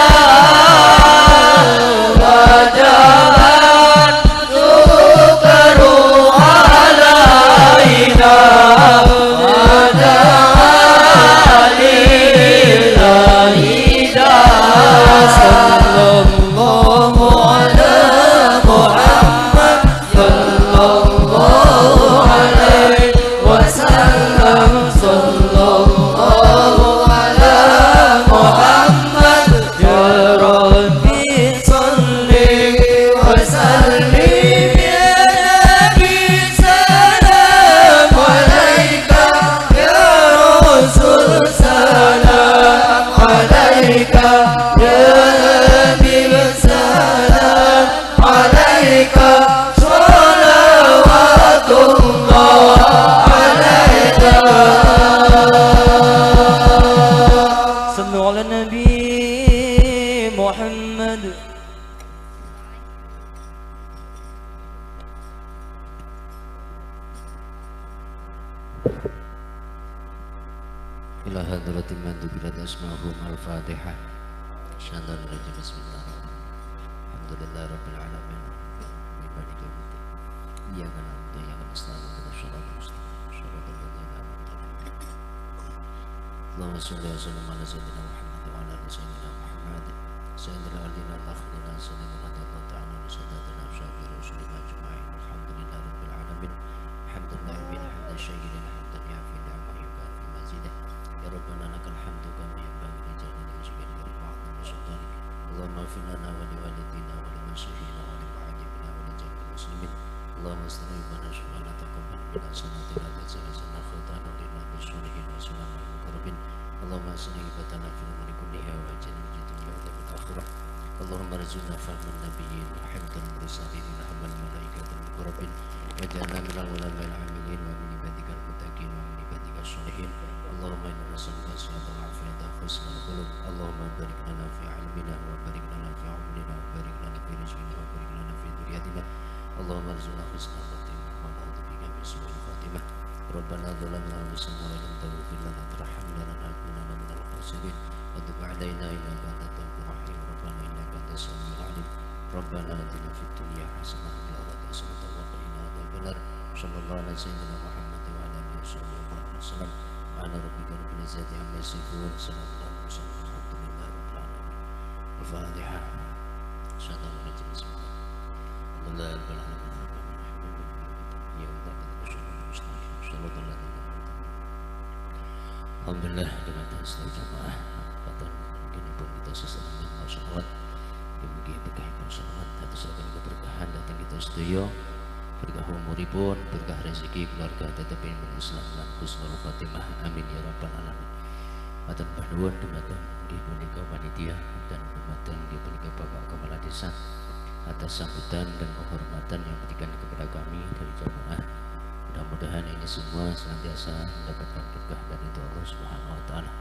وجب الشكر علينا ودعا لله صلى الله على محمد صلى الله عليه وسلم صلى الله على محمد يا ربي صل وسلم يا نبي سلام عليك يا رسول سلام عليك يا حبيب سلام عليك صلوات الله عليك. صلوا على النبي محمد.
إلى حضرة من ذكرت أسماءهم الفاتحة. الشيطان الرجيم. بسم الله الرحمن الرحيم. الحمد لله رب العالمين. مالك يوم الدين. إياك نعبد وإياك نستعين. اهدنا الصراط المستقيم. صراط الذين أنعمت عليهم. اللهم صل وسلم على سيدنا محمد وعلى آل سيدنا محمد سيد الأولين والآخرين سيدنا رضي الله تعالى عن ساداتنا وصحبه رسولنا أجمعين. الحمد لله رب العالمين. حمد الناعمين حمد الشاكرين حمدا يعفي نعمه يكافي مزيده. يا ربنا لك الحمد كما ينبغي لجلال وجهك الكريم وعظيم سلطانك. اللهم اغفر لنا ولوالدينا ولمشايخنا ولمعلمنا ولجميع المسلمين. اللهم استر عيوبنا ولا تقبل منا صلاتنا تجاوزنا خطانا لنا بالصالحين وسلام المقربين. اللهم احسن عاقبتنا في الامور كلها واجعلنا من الدنيا وعذاب الاخره. اللهم ارزقنا فهم النبيين وحفظ المرسلين وحمل الملائكة المقربين واجعلنا من العلماء العاملين ومن عبادك المتقين ومن عبادك الصالحين. اللهم انا نسالك الصحة والعافية وحسن الخلق. اللهم بارك لنا في علمنا وبارك لنا في عمرنا وبارك لنا في رزقنا وبارك لنا في ذريتنا. اللهم ارزقنا حسن الخاتمة ونعوذ بك من سوء الخاتمة. ربنا ظلمنا أنفسنا وإن لم تغفر لنا وترحمنا لنكونن من الخاسرين. وتب علينا إنك أنت التواب الرحيم. ربنا إنك أنت السميع العليم. ربنا آتنا في الدنيا حسنة وفي الآخرة حسنة وقنا عذاب النار. صلى الله على سيدنا محمد وعلى آله وصحبه وسلم. سبحان ربك رب العزة عما يصفون. سلام على المرسلين والحمد لله رب العالمين. الفاتحة. الشيطان الرجيم. بسم الله الحمد لله رب العالمين. Alhamdulillah dengan seluruh jamaah kata mungkin pun kita sesarangan sholawat mugi berkahipun sholawat atas keberkahan datang kita sedaya berkah umuripun berkah rezeki keluarga tetap iman Islam lan husnul khotimah amin ya rabbal alamin. Matur nuwun dumateng nggih punika panitia dan dumateng nggih punika Bapak Kepala Desa atas sambutan dan penghormatan yang diberikan kepada kami dari jamaah. Mudah-mudahan ini semua senantiasa mendapatkan berkah dari Allah Subhanahu wa taala.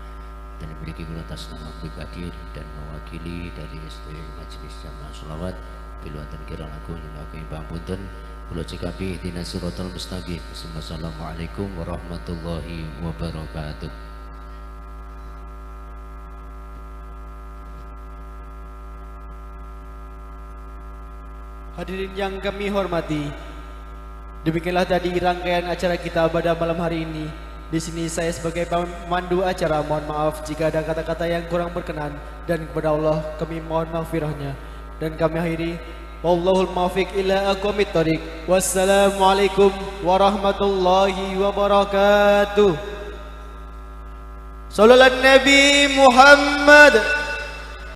Dan memiliki kula atas nama pribadi dan mewakili dari SDW Majelis Jamaah Sholawat Biluanten kirang langkung nyuwun pangapunten. Kula cekapi ihdinas siratal mustaqim. Wassalamualaikum warahmatullahi wabarakatuh.
Hadirin yang kami hormati, demikianlah tadi rangkaian acara kita pada malam hari ini. Di sini saya sebagai pemandu acara mohon maaf jika ada kata-kata yang kurang berkenan, dan kepada Allah kami mohon maghfirahnya. Dan kami akhiri, wallahul muwaffiq ila aqwamit thoriq. Wassalamualaikum warahmatullahi wabarakatuh. Sallallahu Nabi Muhammad.